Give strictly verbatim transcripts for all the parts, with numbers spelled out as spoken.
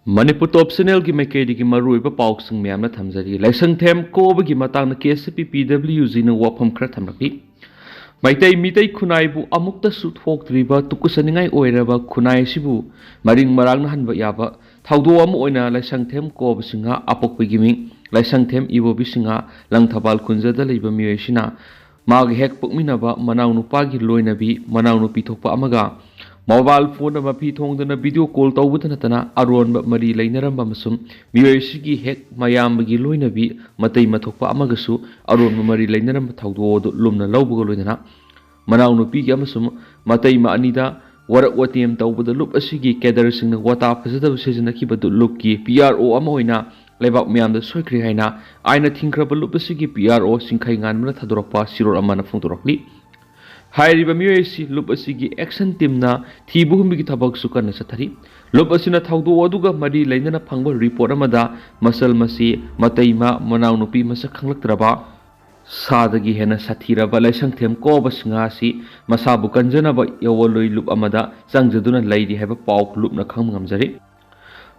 ꯃꯅꯤꯄꯨꯔ ꯇꯣꯞ ꯆꯦꯅꯦꯜꯒꯤ ꯃꯥꯏꯀꯩꯗꯒꯤ ꯃꯔꯨꯑꯣꯏꯕ ꯄꯥꯎꯁꯤꯡ ꯃꯌꯥꯝꯅ ꯊꯝꯖꯔꯤ꯫ ꯂꯥꯏꯁꯪꯊꯦꯝ ꯀꯣꯕꯒꯤ ꯃꯇꯥꯡꯗ ꯀꯦ ꯑꯦꯁ ꯄꯤ ꯄꯤ ꯗꯕ꯭ꯂꯤꯎ ꯖꯤꯅ ꯋꯥꯐꯝ ꯈꯔ ꯊꯝꯂꯛꯂꯤ꯫ ꯃꯩꯇꯩ ꯃꯤꯇꯩ ꯈꯨꯟꯅꯥꯏꯕꯨ ꯑꯃꯨꯛꯇꯁꯨ ꯊꯣꯛꯇ꯭ꯔꯤꯕ ꯇꯨꯀꯠꯆꯅꯤꯡꯉꯥꯏ ꯑꯣꯏꯔꯕ ꯈꯨꯟꯅꯥꯏ ꯑꯁꯤꯕꯨ ꯃꯔꯤꯡ ꯃꯔꯥꯡꯅꯍꯟꯕ ꯌꯥꯕ ꯊꯧꯗꯣꯛ ꯑꯃ ꯑꯣꯏꯅ ꯂꯥꯏꯁꯪꯊꯦꯝ ꯀꯣꯕ ꯁꯤꯡꯍ, ꯑꯄꯣꯛꯄꯒꯤ ꯃꯤꯡ ꯂꯥꯏꯁꯪꯊꯦꯝ ꯏꯕꯣꯕꯤ ꯁꯤꯡꯍ, ꯂꯪꯊꯕꯥꯜ ꯈꯨꯟꯖꯗ ꯂꯩꯕ ꯃꯤꯑꯣꯏ ꯑꯁꯤꯅ ꯃꯥꯒ ꯍꯦꯛ ꯄꯣꯛꯃꯤꯟꯅꯕ ꯃꯅꯥꯎꯅꯨꯄꯥꯒꯤ ꯂꯣꯏꯅꯕꯤ ꯃꯅꯥꯎꯅꯨꯄꯤ ꯊꯣꯛꯄ ꯑꯃꯒ ꯃꯣꯕꯥꯏꯜ ꯐꯣꯟꯗ ꯃꯐꯤ ꯊꯣꯡꯗꯨꯅ ꯚꯤꯗꯤꯑꯣ ꯀꯣꯜ ꯇꯧꯕꯇ ꯅꯠꯇꯅ ꯑꯔꯣꯟꯕ ꯃꯔꯤ ꯂꯩꯅꯔꯝꯕ ꯑꯃꯁꯨꯡ ꯃꯤꯑꯣꯏ ꯑꯁꯤꯒꯤ ꯍꯦꯛ ꯃꯌꯥꯝꯕꯒꯤ ꯂꯣꯏꯅꯕꯤ ꯃꯇꯩ ꯃꯊꯣꯛꯄ ꯑꯃꯒꯁꯨ ꯑꯔꯣꯟꯕ ꯃꯔꯤ ꯂꯩꯅꯔꯝꯕ ꯊꯧꯗꯣꯛ ꯑꯗꯨ ꯂꯨꯝꯅ ꯂꯧꯕꯒ ꯂꯣꯏꯅꯅ ꯃꯅꯥꯎꯅꯨꯄꯤꯒꯤ ꯑꯃꯁꯨꯡ ꯃꯇꯩꯃ ꯑꯅꯤꯗ ꯋꯥꯔꯛ ꯋꯥꯇꯦꯝ ꯇꯧꯕꯗ ꯂꯨꯞ ꯑꯁꯤꯒꯤ ꯀꯦꯗꯔꯁꯤꯡꯅ ꯋꯥꯇꯥ ꯐꯖꯗꯕ ꯁꯤꯖꯤꯟꯅꯈꯤꯕꯗꯨ ꯂꯨꯞꯀꯤ ꯄꯤ ꯑꯥꯔ ꯑꯣ ꯑꯃ ꯑꯣꯏꯅ ꯂꯩꯕꯥꯛ ꯃꯤꯌꯥꯝꯗ ꯁꯣꯏꯈ꯭ꯔꯦ ꯍꯥꯏꯅ ꯑꯥꯏꯟꯅ ꯊꯤꯡꯈ꯭ꯔꯕ ꯂꯨꯞ ꯑꯁꯤꯒꯤ ꯄꯤ ꯑꯥꯔ ꯑꯣ ꯁꯤꯡꯈꯩ ꯉꯥꯟꯕꯅ ꯊꯥꯗꯣꯔꯛꯄ ꯁꯤꯔꯣꯜ ꯑꯃꯅ ꯐꯣꯡꯗꯣꯔꯛꯂꯤ꯫ ꯍꯥꯏꯔꯤꯕ ꯃꯤꯑꯣꯏ ꯑꯁꯤ ꯂꯨꯞ ꯑꯁꯤꯒꯤ ꯑꯦꯛꯁꯟ ꯇꯤꯝꯅ ꯊꯤꯕ ꯍꯨꯝꯕꯒꯤ ꯊꯕꯛꯁꯨ ꯀꯟꯅ ꯆꯠꯊꯔꯤ꯫ ꯂꯨꯞ ꯑꯁꯤꯅ ꯊꯧꯗꯣꯛ ꯑꯗꯨꯒ ꯃꯔꯤ ꯂꯩꯅꯅ ꯐꯪꯕ ꯔꯤꯄꯣꯔꯠ ꯑꯃꯗ ꯃꯆꯜ ꯃꯆꯦ, ꯃꯇꯩꯃ, ꯃꯅꯥꯎꯅꯨꯄꯤ ꯃꯁꯛ ꯈꯪꯂꯛꯇ꯭ꯔꯕ, ꯁꯥꯗꯒꯤ ꯍꯦꯟꯅ ꯁꯥꯊꯤꯔꯕ ꯂꯥꯏꯁꯪꯊꯦꯝ ꯀꯣꯕ ꯁꯤꯡꯍ ꯑꯁꯤ ꯃꯁꯥꯕꯨ ꯀꯟꯖꯅꯕ ꯌꯥꯋꯣꯜꯂꯣꯏ ꯂꯨꯞ ꯑꯃꯗ ꯆꯪꯖꯗꯨꯅ ꯂꯩꯔꯤ ꯍꯥꯏꯕ ꯄꯥꯎ ꯂꯨꯞꯅ ꯈꯪꯕ ꯉꯝꯖꯔꯤ꯫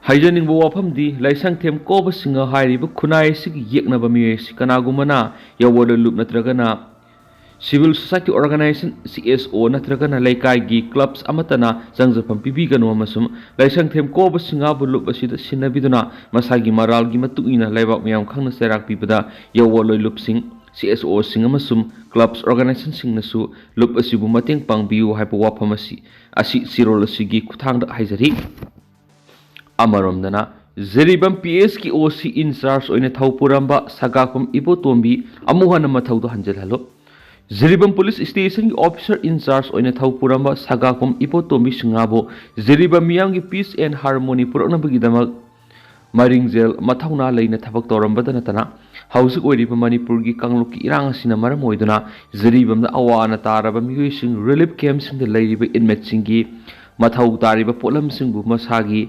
ꯍꯥꯏꯖꯅꯤꯡꯕ ꯋꯥꯐꯝꯗꯤ, ꯂꯥꯏꯁꯪꯊꯦꯝ ꯀꯣꯕ ꯁꯤꯡꯍ ꯍꯥꯏꯔꯤꯕ ꯈꯨꯟꯅꯥꯏ ꯑꯁꯤꯒꯤ ꯌꯦꯛꯅꯕ ꯃꯤꯑꯣꯏ ꯑꯁꯤ ꯀꯅꯥꯒꯨꯝꯕꯅ ꯌꯥꯋꯣꯜꯂꯣꯏ ꯂꯨꯞ ꯅꯠꯇ꯭ꯔꯒꯅ civil society organisation, C S ꯑꯣ, ꯅꯠꯇ꯭ꯔꯒꯅ ꯂꯩꯀꯥꯏꯒꯤ ꯀ꯭ꯂꯕꯁ ꯑꯃꯠꯇꯅ ꯆꯪꯖꯐꯝ ꯄꯤꯕꯤꯒꯅꯨ ꯑꯃꯁꯨꯡ ꯂꯥꯏꯁꯪꯊꯦꯝ ꯀꯣꯕ ꯁꯤꯡꯍꯕꯨ ꯂꯨꯞ ꯑꯁꯤꯗ ꯁꯤꯟꯅꯕꯤꯗꯨꯅ ꯃꯁꯥꯒꯤ ꯃꯔꯥꯜꯒꯤ ꯃꯇꯨꯡ ꯏꯟꯅ ꯂꯩꯕꯥꯛ ꯃꯤꯌꯥꯝ ꯈꯪꯅ ꯆꯩꯔꯥꯛ ꯄꯤꯕꯗ ꯌꯥꯋꯣꯜꯂꯣꯏ ꯂꯨꯞꯁꯤꯡ, ꯁꯤ ꯑꯦꯁ ꯑꯣꯁꯤꯡ ꯑꯃꯁꯨꯡ ꯀ꯭ꯂꯕꯁ ꯑꯣꯔꯒꯅꯥꯏꯖꯦꯁꯟꯁꯤꯡꯅꯁꯨ ꯂꯨꯞ ꯑꯁꯤꯕꯨ ꯃꯇꯦꯡ ꯄꯥꯡꯕꯤꯌꯨ ꯍꯥꯏꯕ ꯋꯥꯐꯝ ꯑꯁꯤ, ꯑꯁꯤ ꯁꯤꯔꯣꯜ ꯑꯁꯤꯒꯤ ꯈꯨꯠꯊꯥꯡꯗ ꯍꯥꯏꯖꯔꯤ꯫ ꯑꯃꯔꯣꯝꯗꯅ, ꯖꯤꯔꯤꯕꯥꯝ ꯄꯤ ꯑꯦꯁꯀꯤ ꯑꯣ ꯁꯤ ꯏꯟꯆꯥꯔꯖ ꯑꯣꯏꯅ ꯊꯧ ꯄꯨꯔꯝꯕ ꯁꯒꯥꯛꯄꯝ ꯏꯕꯣꯇꯣꯝꯕꯤ ꯑꯃꯨꯛ ꯍꯟꯅ ꯃꯊꯧꯗꯨ ꯍꯟꯖꯤꯜꯍꯜꯂꯨ꯫ ꯖꯤꯔꯤꯕꯥꯝ ꯄꯨꯂꯤꯁ ꯁ꯭ꯇꯦꯁꯟꯒꯤ ꯑꯣꯐꯤꯁꯥꯔ ꯏꯟꯆꯥꯔꯖ ꯑꯣꯏꯅ ꯊꯧ ꯄꯨꯔꯝꯕ ꯁꯒꯥꯛꯄꯝ ꯏꯕꯣꯇꯣꯝꯕꯤ ꯁꯤꯡꯍꯕꯨ ꯖꯤꯔꯤꯕꯥꯝ ꯃꯤꯌꯥꯝꯒꯤ ꯄꯤꯁ ꯑꯦꯟ ꯍꯥꯔꯃꯣꯅꯤ ꯄꯨꯔꯛꯅꯕꯒꯤꯗꯃꯛ ꯃꯔꯤꯡꯖꯦꯜ ꯃꯊꯧꯅꯥ ꯂꯩꯅ ꯊꯕꯛ ꯇꯧꯔꯝꯕꯇ ꯅꯠꯇꯅ, ꯍꯧꯖꯤꯛ ꯑꯣꯏꯔꯤꯕ ꯃꯅꯤꯄꯨꯔꯒꯤ ꯀꯥꯡꯂꯨꯞꯀꯤ ꯏꯔꯥꯡ ꯑꯁꯤꯅ ꯃꯔꯝ ꯑꯣꯏꯗꯨꯅ ꯖꯤꯔꯤꯕꯥꯝꯗ ꯑꯋꯥ ꯑꯅꯥ ꯇꯥꯔꯕ ꯃꯤꯑꯣꯏꯁꯤꯡ ꯔꯤꯂꯤꯞ ꯀꯦꯝꯞꯁꯤꯡꯗ ꯂꯩꯔꯤꯕ ꯏꯟꯃꯦꯠꯁꯤꯡꯒꯤ ꯃꯊꯧ ꯇꯥꯔꯤꯕ ꯄꯣꯠꯂꯝꯁꯤꯡꯕꯨ ꯃꯁꯥꯒꯤ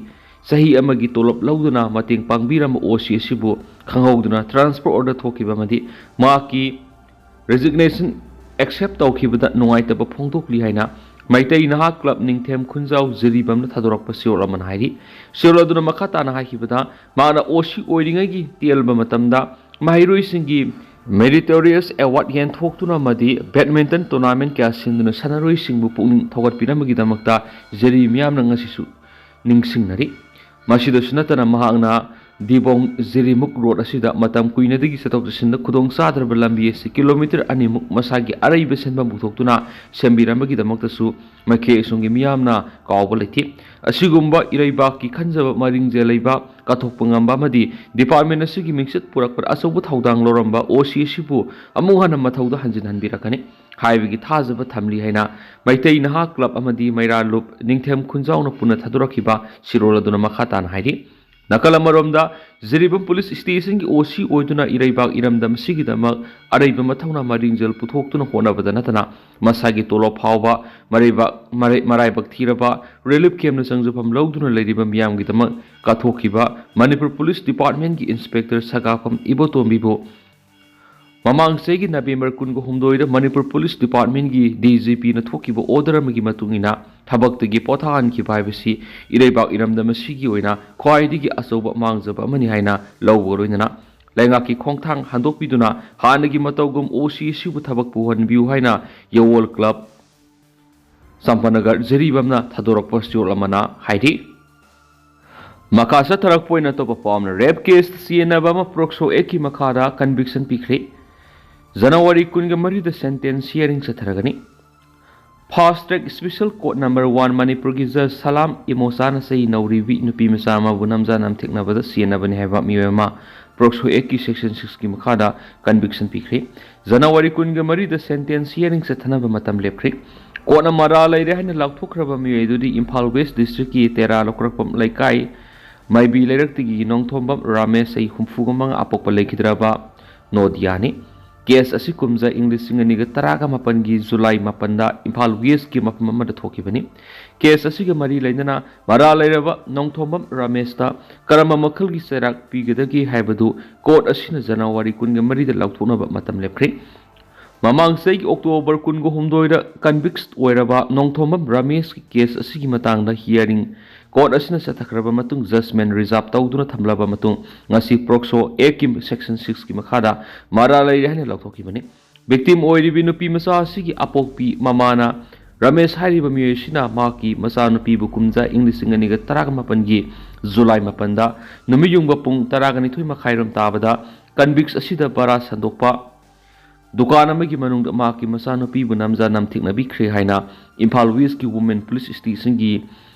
ꯆꯍꯤ ꯑꯃꯒꯤ ꯇꯣꯂꯣꯞ ꯂꯧꯗꯨꯅ ꯃꯇꯦꯡ ꯄꯥꯡꯕꯤꯔꯝꯕ ꯑꯣ ꯁꯤ ꯑꯁꯤꯕꯨ ꯈꯪꯍꯧꯗꯅ ꯇ꯭ꯔꯥꯟꯁꯐꯔ ꯑꯣꯔꯗꯔ ꯊꯣꯛꯈꯤꯕ ꯑꯃꯗꯤ ꯃꯍꯥꯛꯀꯤ ꯔꯦꯖꯤꯒꯅꯦꯁꯟ ꯑꯦꯛꯁꯦꯞ ꯇꯧꯈꯤꯕꯗ ꯅꯨꯡꯉꯥꯏꯇꯕ ꯐꯣꯡꯗꯣꯛꯂꯤ ꯍꯥꯏꯅ ꯃꯩꯇꯩ ꯅꯍꯥ ꯀ꯭ꯂꯕ ꯅꯤꯡꯊꯦꯝ ꯈꯨꯟꯖꯥꯎ ꯖꯤꯔꯤꯕꯥꯝꯅ ꯊꯥꯗꯣꯔꯛꯄ ꯆꯦꯔꯣꯜ ꯑꯃꯅ ꯍꯥꯏꯔꯤ꯫ ꯆꯦꯔꯣꯜ ꯑꯗꯨꯅ ꯃꯈꯥ ꯇꯥꯅ ꯍꯥꯏꯈꯤꯕꯗ, ꯃꯍꯥꯛꯅ ꯑꯣ ꯁꯤ ꯑꯣꯏꯔꯤꯉꯩꯒꯤ ꯇꯦꯜꯂꯕ ꯃꯇꯝꯗ ꯃꯍꯩꯔꯣꯏꯁꯤꯡꯒꯤ ꯃꯦꯔꯤꯇꯣꯔꯤꯌꯁ ꯑꯦꯋꯥꯔꯗ ꯌꯦꯟꯊꯣꯛꯇꯨꯅ ꯑꯃꯗꯤ ꯕꯦꯗꯃꯤꯟꯇꯟ ꯇꯣꯔꯅꯥꯃꯦꯟ ꯀꯌꯥ ꯁꯤꯟꯗꯨꯅ ꯁꯥꯟꯅꯔꯣꯏꯁꯤꯡꯕꯨ ꯄꯨꯛꯅꯤꯡ ꯊꯧꯒꯠꯄꯤꯅꯕꯒꯤꯗꯃꯛꯇ ꯖꯤꯔꯤ ꯃꯤꯌꯥꯝꯅ ꯉꯁꯤꯁꯨ ꯅꯤꯡꯁꯤꯡꯅꯔꯤ꯫ ꯃꯁꯤꯗꯁꯨ ꯅꯠꯇꯅ ꯃꯍꯥꯛꯅ ꯗꯤꯕꯣꯡ ꯖꯤꯔꯤꯃꯨꯛ ꯔꯣꯗ ꯑꯁꯤꯗ ꯃꯇꯝ ꯀꯨꯏꯅꯗꯒꯤ ꯆꯠꯊꯣꯛ ꯆꯠꯁꯤꯟꯗ ꯈꯨꯗꯣꯡ ꯆꯥꯗ꯭ꯔꯕ ꯂꯝꯕꯤ ꯑꯁꯤ ꯀꯤꯂꯣꯃꯤꯇꯔ ꯑꯅꯤꯃꯨꯛ ꯃꯁꯥꯒꯤ ꯑꯔꯩꯕ ꯁꯦꯟꯐꯝ ꯄꯨꯊꯣꯛꯇꯨꯅ ꯁꯦꯝꯕꯤꯔꯝꯕꯒꯤꯗꯃꯛꯇꯁꯨ ꯃꯥꯏꯀꯩ ꯑꯁꯣꯝꯒꯤ ꯃꯤꯌꯥꯝꯅ ꯀꯥꯎꯕ ꯂꯩꯇꯦ꯫ ꯑꯁꯤꯒꯨꯝꯕ ꯏꯔꯩꯕꯥꯛꯀꯤ ꯈꯟꯖꯕ ꯃꯔꯤꯡꯖꯦꯜ ꯂꯩꯕ ꯀꯠꯊꯣꯛꯄ ꯉꯝꯕ ꯑꯃꯗꯤ ꯗꯤꯄꯥꯔꯠꯃꯦꯟ ꯑꯁꯤꯒꯤ ꯃꯤꯡꯆꯠ ꯄꯨꯔꯛꯄꯗ ꯑꯆꯧꯕ ꯊꯧꯗꯥꯡ ꯂꯧꯔꯝꯕ ꯑꯣ ꯁꯤ ꯑꯁꯤꯕꯨ ꯑꯃꯨꯛ ꯍꯟꯅ ꯃꯊꯧꯗ ꯍꯟꯖꯤꯟꯍꯟꯕꯤꯔꯛꯀꯅꯤ ꯍꯥꯏꯕꯒꯤ ꯊꯥꯖꯕ ꯊꯝꯂꯤ ꯍꯥꯏꯅ ꯃꯩꯇꯩ ꯅꯍꯥ ꯀ꯭ꯂꯕ ꯑꯃꯗꯤ ꯃꯩꯔꯥ ꯂꯨꯞ ꯅꯤꯡꯊꯦꯝ ꯈꯨꯟꯖꯥꯎꯅ ꯄꯨꯟꯅ ꯊꯥꯗꯣꯔꯛꯈꯤꯕ ꯆꯦꯔꯣꯜ ꯑꯗꯨꯅ ꯃꯈꯥ ꯇꯥꯅ ꯍꯥꯏꯔꯤ꯫ ꯅꯥꯀꯜ ꯑꯃꯔꯣꯝꯗ, ꯖꯤꯔꯤꯕꯥꯝ ꯄꯨꯂꯤꯁ ꯁ꯭ꯇꯦꯁꯟꯒꯤ ꯑꯣ ꯁꯤ ꯑꯣꯏꯗꯨꯅ ꯏꯔꯩꯕꯥꯛ ꯏꯔꯝꯗꯝ ꯑꯁꯤꯒꯤꯗꯃꯛ ꯑꯔꯩꯕ ꯃꯊꯧꯅꯥ ꯃꯔꯤꯡꯖꯦꯜ ꯄꯨꯊꯣꯛꯇꯨꯅ ꯍꯣꯠꯅꯕꯗ ꯅꯠꯇꯅ ꯃꯁꯥꯒꯤ ꯇꯣꯂꯣꯞ ꯐꯥꯎꯕ ꯃꯔꯩꯕꯥꯛ, ꯃꯔꯩ-, ꯃꯔꯥꯏꯕꯛ ꯊꯤꯔꯕ ꯔꯤꯂꯤꯐ ꯀꯦꯝꯞꯅ ꯆꯪꯖꯐꯝ ꯂꯧꯗꯨꯅ ꯂꯩꯔꯤꯕ ꯃꯤꯌꯥꯝꯒꯤꯗꯃꯛ ꯀꯠꯊꯣꯛꯈꯤꯕ ꯃꯅꯤꯄꯨꯔ ꯄꯨꯂꯤꯁ ꯗꯤꯄꯥꯔꯠꯃꯦꯟꯒꯤ ꯏꯟꯁꯄꯦꯛꯇꯔ ꯁꯒꯥꯐꯝ ꯏꯕꯣꯇꯣꯝꯕꯤꯕꯨ ꯃꯃꯥꯡ ꯆꯍꯤꯒꯤ ꯅꯕꯦꯝꯕꯔ ꯀꯨꯟꯒ ꯍꯨꯝꯗꯣꯏꯗ ꯃꯅꯤꯄꯨꯔ ꯄꯨꯂꯤꯁ ꯗꯤꯄꯥꯔꯠꯃꯦꯟꯒꯤ ꯗꯤ ꯖꯤ ꯄꯤꯅ ꯊꯣꯛꯈꯤꯕ ꯑꯣꯔꯗꯔ ꯑꯃꯒꯤ ꯃꯇꯨꯡ ꯏꯟꯅ ꯊꯕꯛꯇꯒꯤ ꯄꯣꯊꯥꯍꯟꯈꯤꯕ ꯍꯥꯏꯕꯁꯤ ꯏꯔꯩꯕꯥꯛ ꯏꯔꯝꯗꯝ ꯑꯁꯤꯒꯤ ꯑꯣꯏꯅ ꯈ꯭ꯋꯥꯏꯗꯒꯤ ꯑꯆꯧꯕ ꯃꯥꯡꯖꯕ ꯑꯃꯅꯤ ꯍꯥꯏꯅ ꯂꯧꯕꯒ ꯂꯣꯏꯅꯅ ꯂꯩꯉꯥꯛꯀꯤ ꯈꯣꯡꯊꯥꯡ ꯍꯟꯗꯣꯛꯄꯤꯗꯨꯅ ꯍꯥꯟꯅꯒꯤ ꯃꯇꯧꯒꯨꯝ ꯑꯣ ꯁꯤ ꯑꯁꯤꯕꯨ ꯊꯕꯛ ꯄꯨꯍꯟꯕꯤꯌꯨ ꯍꯥꯏꯅ ꯌꯥꯋꯣꯜ ꯀ꯭ꯂꯕ ꯆꯝꯄꯅꯒꯔ ꯖꯤꯔꯤꯕꯥꯝꯅ ꯊꯥꯗꯣꯔꯛꯄ ꯆꯦꯔꯣꯜ ꯑꯃꯅ ꯍꯥꯏꯔꯤ꯫ ꯃꯈꯥ ꯆꯠꯊꯔꯛꯄ ꯑꯣꯏꯅ ꯑꯇꯣꯞꯄ ꯄꯥꯎ ꯑꯃꯅ, ꯔꯦꯞ ꯀꯦꯁꯇ ꯁꯤ ꯑꯦꯟ ꯑꯦꯐ ꯑꯃ ꯄꯣꯛꯁꯣ ꯑꯦꯛꯀꯤ ꯃꯈꯥꯗ ꯀꯟꯚꯤꯛꯁꯟ ꯄꯤꯈ꯭ꯔꯦ꯫ ꯖꯅꯋꯥꯔꯤ ꯀꯨꯟꯒ ꯃꯔꯤꯗ ꯁꯦꯟꯇꯦꯟꯁ ꯍꯤꯌꯥꯔꯤꯡ ꯆꯠꯊꯔꯒꯅꯤ꯫ Fast track special court number one ꯃꯅꯤꯄꯨꯔꯒꯤ ꯖꯖ ꯁꯂꯥꯝ ꯏꯃꯣꯆꯥꯅ ꯆꯍꯤ ꯅꯧꯔꯤꯕꯤ ꯅꯨꯄꯤ ꯃꯆꯥ ꯑꯃꯕꯨ ꯅꯝꯖꯥ ꯅꯝꯊꯦꯛꯅꯕꯗ ꯁꯤ ꯑꯦꯟ ꯑꯦꯐꯅꯤ ꯍꯥꯏꯕ ꯃꯤꯑꯣꯏ ꯑꯃ ꯄꯣꯛꯁꯣ ꯑꯦꯛꯀꯤ ꯁꯦꯛꯁꯟ ꯁꯤꯛꯁꯀꯤ ꯃꯈꯥꯗ ꯀꯟꯚꯤꯛꯁꯟ ꯄꯤꯈ꯭ꯔꯦ꯫ ꯖꯅꯋꯥꯔꯤ ꯀꯨꯟꯒ ꯃꯔꯤꯗ ꯁꯦꯟꯇꯦꯟꯁ ꯍꯤꯌꯥꯔꯤꯡ ꯆꯠꯊꯅꯕ ꯃꯇꯝ ꯂꯦꯞꯈ꯭ꯔꯦ꯫ ꯀꯣꯔꯠꯅ ꯃꯔꯥꯜ ꯂꯩꯔꯦ ꯍꯥꯏꯅ ꯂꯥꯎꯊꯣꯛꯈ꯭ꯔꯕ ꯃꯤꯑꯣꯏ ꯑꯗꯨꯗꯤ ꯏꯝꯐꯥꯜ ꯋꯦꯁ ꯗꯤꯁꯇ꯭ꯔꯤꯛꯀꯤ ꯇꯦꯔꯥ ꯂꯧꯀ꯭ꯔꯛꯄꯝ ꯂꯩꯀꯥꯏ ꯃꯥꯏꯕꯤ ꯂꯩꯔꯛꯇꯒꯤ ꯅꯣꯡꯊꯣꯝꯕꯝ ꯔꯥꯃꯦꯁ, ꯆꯍꯤ ꯍꯨꯝꯐꯨꯒ ꯃꯉꯥ, ꯑꯄꯣꯛꯄ ꯂꯩꯈꯤꯗ꯭ꯔꯕ ꯅꯣꯗꯤꯌꯥꯅꯤ꯫ ꯀꯦꯁ ꯑꯁꯤ ꯀꯨꯝꯖꯥ ꯏꯪ ꯂꯤꯁꯤꯡ ꯑꯅꯤꯒ ꯇꯔꯥꯒ ꯃꯥꯄꯟꯒꯤ ꯖꯨꯂꯥꯏ ꯃꯥꯄꯟꯗ ꯏꯝꯐꯥꯜ ꯋꯦꯁꯀꯤ ꯃꯐꯝ ꯑꯃꯗ ꯊꯣꯛꯈꯤꯕꯅꯤ꯫ ꯀꯦꯁ ꯑꯁꯤꯒ ꯃꯔꯤ ꯂꯩꯅꯅ ꯃꯔꯥꯜ ꯂꯩꯔꯕ ꯅꯣꯡꯊꯣꯝꯕꯝ ꯔꯥꯃꯦꯁꯇ ꯀꯔꯝꯕ ꯃꯈꯜꯒꯤ ꯆꯩꯔꯥꯛ ꯄꯤꯒꯗꯒꯦ ꯍꯥꯏꯕꯗꯨ ꯀꯣꯔꯠ ꯑꯁꯤꯅ ꯖꯅꯋꯥꯔꯤ ꯀꯨꯟꯒ ꯃꯔꯤꯗ ꯂꯥꯎꯊꯣꯛꯅꯕ ꯃꯇꯝ ꯂꯦꯞꯈ꯭ꯔꯦ꯫ ꯃꯃꯥꯡ ꯆꯍꯤꯒꯤ ꯑꯣꯛꯇꯣꯕꯔ ꯀꯨꯟꯒ ꯍꯨꯝꯗꯣꯏꯗ ꯀꯟꯚꯤꯛꯁ ꯑꯣꯏꯔꯕ ꯅꯣꯡꯊꯣꯝꯕꯝ ꯔꯃꯦꯁꯀꯤ ꯀꯦꯁ ꯑꯁꯤꯒꯤ ꯃꯇꯥꯡꯗ ꯍꯤꯌꯥꯔꯤꯡ ꯀꯣꯔꯠ ꯑꯁꯤꯅ ꯆꯠꯊꯈ꯭ꯔꯕ ꯃꯇꯨꯡ, ꯖꯖꯃꯦꯟ ꯔꯤꯖꯥꯔꯕ ꯇꯧꯗꯨꯅ ꯊꯝꯂꯕ ꯃꯇꯨꯡ, ꯉꯁꯤ ꯄꯣꯛꯁꯣ ꯑꯦꯛꯀꯤ ꯁꯦꯛꯁꯟ ꯁꯤꯛꯁꯀꯤ ꯃꯈꯥꯗ ꯃꯔꯥꯜ ꯂꯩꯔꯦ ꯍꯥꯏꯅ ꯂꯧꯊꯣꯛꯈꯤꯕꯅꯤ꯫ ꯚꯤꯛꯇꯤꯝ ꯑꯣꯏꯔꯤꯕꯤ ꯅꯨꯄꯤ ꯃꯆꯥ ꯑꯁꯤꯒꯤ ꯑꯄꯣꯛꯄꯤ ꯃꯃꯥꯅ ꯔꯃꯦꯁ ꯍꯥꯏꯔꯤꯕ ꯃꯤꯑꯣꯏ ꯑꯁꯤꯅ ꯃꯍꯥꯛꯀꯤ ꯃꯆꯥꯅꯨꯄꯤꯕꯨ ꯀꯨꯝꯖꯥ ꯏꯪ ꯂꯤꯁꯤꯡ ꯑꯅꯤꯒ ꯇꯔꯥꯒ ꯃꯥꯄꯟꯒꯤ ꯖꯨꯂꯥꯏ ꯃꯥꯄꯟꯗ ꯅꯨꯃꯤꯠ ꯌꯨꯡꯕ ꯄꯨꯡ ꯇꯔꯥꯒ ꯅꯤꯊꯣꯏ ꯃꯈꯥꯏꯔꯣꯝ ꯇꯥꯕꯗ ꯀꯟꯚꯤꯛꯁ ꯑꯁꯤꯗ ꯕꯔꯥ ꯁꯟꯗꯣꯛꯄ ꯗꯨꯀꯥꯟ ꯑꯃꯒꯤ ꯃꯅꯨꯡꯗ ꯃꯍꯥꯛꯀꯤ ꯃꯆꯥꯅꯨꯄꯤꯕꯨ ꯅꯝꯖ ꯅꯝꯊꯦꯛꯅꯕꯤꯈ꯭ꯔꯦ ꯍꯥꯏꯅ ꯏꯝꯐꯥꯜ ꯋꯦꯁꯀꯤ ꯋꯨꯃꯦꯟ ꯄꯨꯂꯤꯁ ꯁ꯭ꯇꯦꯁꯟꯒꯤ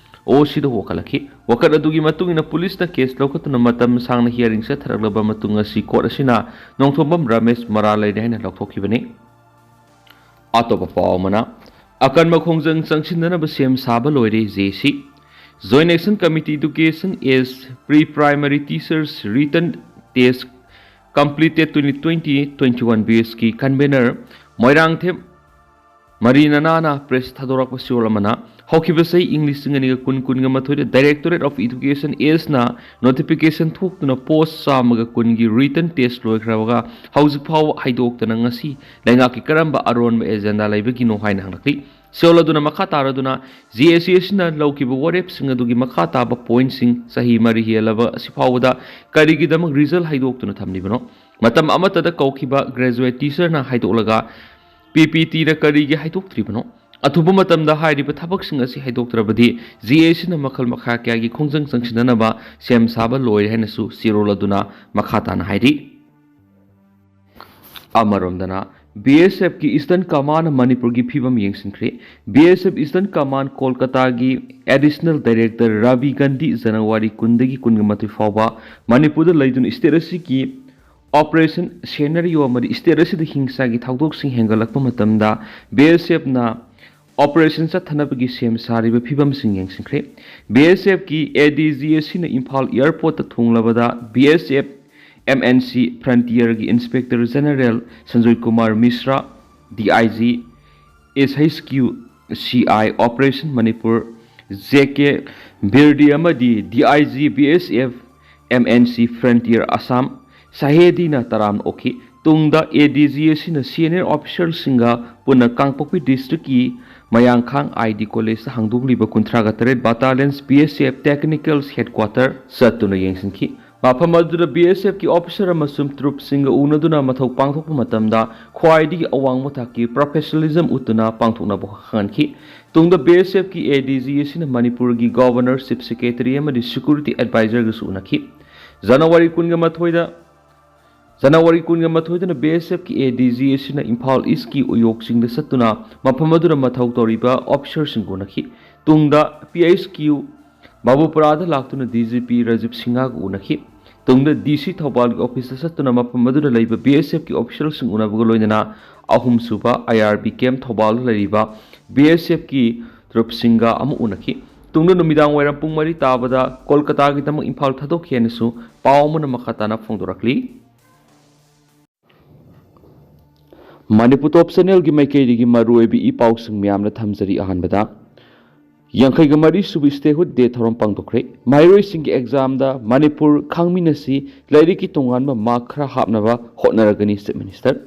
ꯑꯣ ꯁꯤꯗ ꯋꯥꯀꯠꯂꯛꯈꯤ꯫ ꯋꯥꯀꯠ ꯑꯗꯨꯒꯤ ꯃꯇꯨꯡ ꯏꯟꯅ ꯄꯨꯂꯤꯁꯅ ꯀꯦꯁ ꯂꯧꯈꯠꯇꯨꯅ ꯃꯇꯝ ꯁꯥꯡꯅ ꯍꯤꯌꯥꯔꯤꯡ ꯆꯠꯊꯔꯛꯂꯕ ꯃꯇꯨꯡ ꯉꯁꯤ ꯀꯣꯔꯠ ꯑꯁꯤꯅ ꯅꯣꯡꯊꯣꯝꯕꯝ ꯔꯃꯦꯁ ꯃꯔꯥꯜ ꯂꯩꯔꯦ ꯍꯥꯏꯅ ꯂꯧꯊꯣꯛꯈꯤꯕꯅꯤ꯫ ꯑꯇꯣꯞꯄ ꯄꯥꯎ ꯑꯃꯅ, ꯑꯀꯟꯕ ꯈꯣꯡꯖꯪ ꯆꯪꯁꯤꯟꯅꯅꯕ ꯁꯦꯝ ꯁꯥꯕ ꯂꯣꯏꯔꯦ, ꯖꯦ ꯁꯤ꯫ Joint Action Committee Education as Pre-Primary Teachers Written Test Completed twenty twenty twenty-one batch ꯀꯤ convener ꯃꯣꯏꯔꯥꯡꯊꯦꯝ ꯃꯔꯤꯅꯅꯥꯅ ꯄ꯭ꯔꯦꯁ ꯊꯥꯗꯣꯔꯛꯄ ꯁꯤꯌꯣꯜ ꯑꯃꯅ, ꯍꯧꯈꯤꯕ ꯆꯍꯤ ꯏꯪ ꯂꯤꯁꯤꯡ ꯑꯅꯤꯒ ꯀꯨꯟ ꯀꯨꯟꯒ ꯃꯥꯊꯣꯏꯗ Directorate of Education Sꯅ notification ꯊꯣꯛꯇꯨꯅ ꯄꯣꯁ ꯆꯥꯝꯃꯒ ꯀꯨꯟꯒꯤ ꯔꯤꯇꯟ ꯇꯦꯁ ꯂꯣꯏꯈ꯭ꯔꯕꯒ ꯍꯧꯖꯤꯛ ꯐꯥꯎꯕ ꯍꯥꯏꯗꯣꯛꯇꯅ ꯉꯁꯤ ꯂꯩꯉꯥꯛꯀꯤ ꯀꯔꯝꯕ ꯑꯔꯣꯟꯕ ꯑꯦꯖꯦꯟꯗꯥ ꯂꯩꯕꯒꯤꯅꯣ ꯍꯥꯏꯅ ꯍꯪꯂꯛꯂꯤ꯫ ꯁꯤꯌꯣꯜ ꯑꯗꯨꯅ ꯃꯈꯥ ꯇꯥꯔꯗꯨꯅ, ꯖꯤ ꯑꯦꯁ ꯁꯤ ꯑꯁꯤꯅ ꯂꯧꯈꯤꯕ ꯋꯥꯔꯦꯞꯁꯤꯡ ꯑꯗꯨꯒꯤ ꯃꯈꯥ ꯇꯥꯕ ꯄꯣꯏꯟꯠꯁꯤꯡ ꯆꯍꯤ ꯃꯔꯤ ꯍꯦꯜꯂꯕ ꯑꯁꯤ ꯐꯥꯎꯕꯗ ꯀꯔꯤꯒꯤꯗꯃꯛ ꯔꯤꯖꯜ ꯍꯥꯏꯗꯣꯛꯇꯨꯅ ꯊꯝꯂꯤꯕꯅꯣ? ꯃꯇꯝ ꯑꯃꯠꯇꯗ ꯀꯧꯈꯤꯕ ꯒ꯭ꯔꯦꯖꯨꯑꯦꯠ ꯇꯤꯆꯔꯅ ꯍꯥꯏꯗꯣꯛꯂꯒ ꯄꯤ ꯄꯤ ꯇꯤꯅ ꯀꯔꯤꯒꯤ ꯍꯥꯏꯗꯣꯛꯇ꯭ꯔꯤꯕꯅꯣ? ꯑꯊꯨꯕ ꯃꯇꯝꯗ ꯍꯥꯏꯔꯤꯕ ꯊꯕꯛꯁꯤꯡ ꯑꯁꯤ ꯍꯥꯏꯗꯣꯛꯇ꯭ꯔꯕꯗꯤ ꯖꯤ ꯑꯦ ꯁꯤꯅ ꯃꯈꯜ ꯃꯈꯥ ꯀꯌꯥꯒꯤ ꯈꯣꯡꯖꯪ ꯆꯪꯁꯤꯟꯅꯅꯕ ꯁꯦꯝ ꯁꯥꯕ ꯂꯣꯏꯔꯦ ꯍꯥꯏꯅꯁꯨ ꯁꯤꯌꯣꯜ ꯑꯗꯨꯅ ꯃꯈꯥ ꯇꯥꯅ ꯍꯥꯏꯔꯤ꯫ ꯑꯃꯔꯣꯝꯗꯅ, ꯕꯤ ꯑꯦꯁ ꯑꯦꯐꯀꯤ ꯏꯁꯇꯔꯟ ꯀꯃꯥꯟꯅ ꯃꯅꯤꯄꯨꯔꯒꯤ ꯐꯤꯕꯝ ꯌꯦꯡꯁꯤꯟꯈ꯭ꯔꯦ꯫ B S F eastern command ꯀꯣꯜꯀꯇꯥꯒꯤ ꯑꯦꯗꯤꯁꯅꯦꯜ ꯗꯥꯏꯔꯦꯛꯇꯔ ꯔꯕꯤ ꯒꯥꯟꯙꯤ ꯖꯅꯋꯥꯔꯤ ꯀꯨꯟꯗꯒꯤ ꯀꯨꯟꯒ ꯃꯥꯊꯣꯏ ꯐꯥꯎꯕ ꯃꯅꯤꯄꯨꯔꯗ ꯂꯩꯗꯨꯅ ꯏꯁꯇꯦꯠ ꯑꯁꯤꯒꯤ ꯑꯣꯄꯔꯦꯁꯟ ꯁꯦꯅꯥꯔꯤꯑꯣ ꯑꯃꯗꯤ ꯏꯁꯇꯦꯠ ꯑꯁꯤꯗ ꯍꯤꯡꯁꯥꯒꯤ ꯊꯧꯗꯣꯛꯁꯤꯡ ꯍꯦꯟꯒꯠꯂꯛꯄ ꯃꯇꯝꯗ ꯕꯤ ꯑꯦꯁ ꯑꯦꯐꯅ ꯑꯣꯄꯔꯦꯁꯟ ꯆꯠꯊꯅꯕꯒꯤ ꯁꯦꯝ ꯁꯥꯔꯤꯕ ꯐꯤꯕꯝꯁꯤꯡ ꯌꯦꯡꯁꯤꯟꯈ꯭ꯔꯦ꯫ ꯕꯤ ꯑꯦꯁ ꯑꯦꯐꯀꯤ ꯑꯦ ꯗꯤ ꯖꯤ ꯑꯁꯤꯅ ꯏꯝꯐꯥꯜ ꯑꯦꯌꯔꯄꯣꯔꯠꯇ ꯊꯨꯡꯂꯕꯗ B S F M N C ꯐ꯭ꯔꯟꯇꯤꯌꯔꯒꯤ inspector general Sanjoy Kumar Mishra, D I G S H Q C I operation Manipur J K Birdi ꯑꯃꯗꯤ D I G B S F M N C frontier Assam ꯁꯥꯍꯦꯗꯤꯅ ꯇꯔꯥꯝꯅ ꯑꯣꯛꯈꯤ꯫ ꯇꯨꯡꯗ ꯑꯦ D G ꯑꯁꯤꯅ senior ꯑꯣꯐꯤꯁꯥꯔꯁꯤꯡꯒ ꯄꯨꯟꯅ ꯀꯥꯡꯄꯣꯛꯄꯤ ꯗꯤꯁꯇ꯭ꯔꯤꯛꯀꯤ ꯃꯌꯥꯡꯈꯥꯡ I D ꯀꯣꯂꯦꯖꯇ ꯍꯥꯡꯗꯣꯛꯂꯤꯕ ꯀꯨꯟꯊ꯭ꯔꯥꯒ ꯇꯔꯦꯠ ꯕꯇꯥꯂꯤꯌꯟꯁ B S F technical headquarter ꯆꯠꯇꯨꯅ ꯌꯦꯡꯁꯤꯟꯈꯤ꯫ ꯃꯐꯝ ꯑꯗꯨꯗ ꯕꯤ ꯑꯦꯁ ꯑꯦꯐꯀꯤ ꯑꯣꯐꯤꯁꯥꯔ ꯑꯃꯁꯨꯡ ꯇ꯭ꯔꯨꯞꯁꯤꯡꯒ ꯎꯅꯗꯨꯅ ꯃꯊꯧ ꯄꯥꯡꯊꯣꯛꯄ ꯃꯇꯝꯗ ꯈ꯭ꯋꯥꯏꯗꯒꯤ ꯑꯋꯥꯡꯕ ꯊꯥꯛꯀꯤ ꯄ꯭ꯔꯣꯐꯦꯁꯅꯦꯂꯤꯖꯝ ꯎꯠꯇꯨꯅ ꯄꯥꯡꯊꯣꯛꯅꯕ ꯈꯪꯍꯟꯈꯤ꯫ ꯇꯨꯡꯗ ꯕꯤ ꯑꯦꯁ ꯑꯦꯐꯀꯤ ꯑꯦ ꯗꯤ ꯖꯤ ꯑꯁꯤꯅ ꯃꯅꯤꯄꯨꯔꯒꯤ ꯒꯣꯚꯔꯅꯔ, ꯆꯤꯐ ꯁꯦꯀ꯭ꯔꯦꯇꯔꯤ ꯑꯃꯗꯤ ꯁꯦꯀ꯭ꯌꯨꯔꯤꯇꯤ ꯑꯦꯗꯚꯥꯏꯖꯔꯒꯁꯨ ꯎꯅꯈꯤ꯫ ꯖꯅꯋꯥꯔꯤ ꯀꯨꯟꯒ ꯃꯥꯊꯣꯏꯗ ꯖꯅꯋꯥꯔꯤ ꯀꯨꯟꯒ ꯃꯥꯊꯣꯏꯗꯅ ꯕꯤ ꯑꯦꯁ ꯑꯦꯐꯀꯤ ꯑꯦ ꯗꯤ ꯖꯤ ꯑꯁꯤꯅ ꯏꯝꯐꯥꯜ ꯏꯁꯀꯤ ꯎꯌꯣꯛ ꯆꯤꯡꯗ ꯆꯠꯇꯨꯅ ꯃꯐꯝ ꯑꯗꯨꯗ ꯃꯊꯧ ꯇꯧꯔꯤꯕ ꯑꯣꯐꯤꯁꯥꯔꯁꯤꯡ ꯎꯅꯈꯤ꯫ ꯇꯨꯡꯗ ꯄꯤ ꯑꯩꯆ ꯀ꯭ꯌꯨ ꯕꯥꯕꯨꯄꯨꯔꯥꯗ ꯂꯥꯛꯇꯨꯅ ꯗꯤ ꯖꯤ ꯄꯤ ꯔꯥꯖꯤꯕ ꯁꯤꯡꯍꯒ ꯎꯅꯈꯤ꯫ ꯇꯨꯡꯗ ꯗꯤ ꯁꯤ ꯊꯧꯕꯥꯜꯒꯤ ꯑꯣꯐꯤꯁꯇ ꯆꯠꯇꯨꯅ ꯃꯐꯝ ꯑꯗꯨꯗ ꯂꯩꯕ ꯕꯤ ꯑꯦꯁ ꯑꯦꯐꯀꯤ ꯑꯣꯐꯤꯁꯥꯔꯁꯤꯡ ꯎꯅꯕꯒ ꯂꯣꯏꯅꯅ ꯑꯍꯨꯝꯁꯨꯕ ꯑꯥꯏ ꯑꯥꯔ ꯕꯤ ꯀꯦꯝꯞ ꯊꯧꯕꯥꯜꯗ ꯂꯩꯔꯤꯕ ꯕꯤ ꯑꯦꯁ ꯑꯦꯐꯀꯤ ꯇ꯭ꯔꯨꯞꯁꯤꯡꯒ ꯑꯃꯨꯛ ꯎꯅꯈꯤ꯫ ꯇꯨꯡꯗ ꯅꯨꯃꯤꯗꯥꯡ ꯋꯥꯏꯔꯝ ꯄꯨꯡ ꯃꯔꯤ ꯇꯥꯕꯗ ꯀꯣꯜꯀꯇꯥꯒꯤꯗꯃꯛ ꯏꯝꯐꯥꯜ ꯊꯥꯗꯣꯛꯈꯤ ꯍꯥꯏꯅꯁꯨ ꯄꯥꯎ ꯑꯃꯅ ꯃꯈꯥ ꯇꯥꯅ ꯐꯣꯡꯗꯣꯔꯛꯂꯤ꯫ ꯃꯅꯤꯄꯨꯔ ꯇꯣꯞ ꯆꯦꯅꯦꯜꯒꯤ ꯃꯥꯏꯀꯩꯗꯒꯤ ꯃꯔꯨꯑꯣꯏꯕ ꯏ ꯄꯥꯎꯁꯤꯡ ꯃꯌꯥꯝꯅ ꯊꯝꯖꯔꯤ꯫ ꯑꯍꯥꯟꯕꯗ, ꯌꯥꯡꯈꯩꯒ ꯃꯔꯤ ꯁꯨꯕ ꯁ꯭ꯇꯦꯍꯨꯗ ꯗꯦ ꯊꯧꯔꯝ ꯄꯥꯡꯊꯣꯛꯈ꯭ꯔꯦ꯫ ꯃꯍꯩꯔꯣꯏꯁꯤꯡꯒꯤ ꯑꯦꯛꯖꯥꯝꯗ ꯃꯅꯤꯄꯨꯔ ꯈꯪꯃꯤꯟꯅꯁꯤ, ꯂꯥꯏꯔꯤꯛꯀꯤ ꯇꯣꯉꯥꯟꯕ ꯃꯥꯔꯛ ꯈꯔ ꯍꯥꯞꯅꯕ ꯍꯣꯠꯅꯔꯒꯅꯤ, ꯆꯤꯐ ꯃꯤꯅꯤꯁꯇꯔ꯫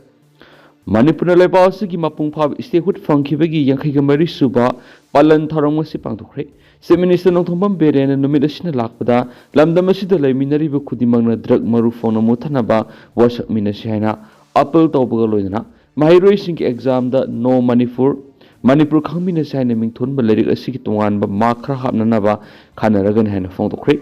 ꯃꯅꯤꯄꯨꯔꯅ ꯂꯩꯕꯥꯛ ꯑꯁꯤꯒꯤ ꯃꯄꯨꯡ ꯐꯥꯕ ꯁ꯭ꯇꯦꯍꯨꯗ ꯐꯪꯈꯤꯕꯒꯤ ꯌꯥꯡꯈꯩꯒ ꯃꯔꯤ ꯁꯨꯕ ꯄꯥꯂꯟ ꯊꯧꯔꯝ ꯉꯁꯤ ꯄꯥꯡꯊꯣꯛꯈ꯭ꯔꯦ꯫ ꯆꯤꯐ ꯃꯤꯅꯤꯁꯇꯔ ꯅꯣꯡꯊꯣꯝꯕꯝ ꯕꯤꯔꯦꯟꯅ ꯅꯨꯃꯤꯠ ꯑꯁꯤꯅ ꯂꯥꯛꯄꯗ ꯂꯝꯗꯝ ꯑꯁꯤꯗ ꯂꯩꯃꯤꯟꯅꯔꯤꯕ ꯈꯨꯗꯤꯡꯃꯛꯅ ꯗ꯭ꯔꯒ ꯃꯔꯨ ꯐꯪꯅ ꯃꯨꯠꯊꯅꯕ ꯋꯥꯁꯛꯃꯤꯟꯅꯁꯤ ꯍꯥꯏꯅ ꯑꯥꯄꯤꯜ ꯇꯧꯕꯒ ꯂꯣꯏꯅꯅ ꯃꯍꯩꯔꯣꯏꯁꯤꯡꯒꯤ ꯑꯦꯛꯖꯥꯝꯗ ꯅꯣ ꯃꯅꯤꯄꯨꯔ, ꯃꯅꯤꯄꯨꯔ ꯈꯪꯃꯤꯟꯅꯁꯤ ꯍꯥꯏꯅ ꯃꯤꯡꯊꯣꯟꯕ ꯂꯥꯏꯔꯤꯛ ꯑꯁꯤꯒꯤ ꯇꯣꯉꯥꯟꯕ ꯃꯥꯔꯛ ꯈꯔ ꯍꯥꯞꯅꯅꯕ ꯈꯟꯅꯔꯒꯅꯤ ꯍꯥꯏꯅ ꯐꯣꯡꯗꯣꯛꯈ꯭ꯔꯦ꯫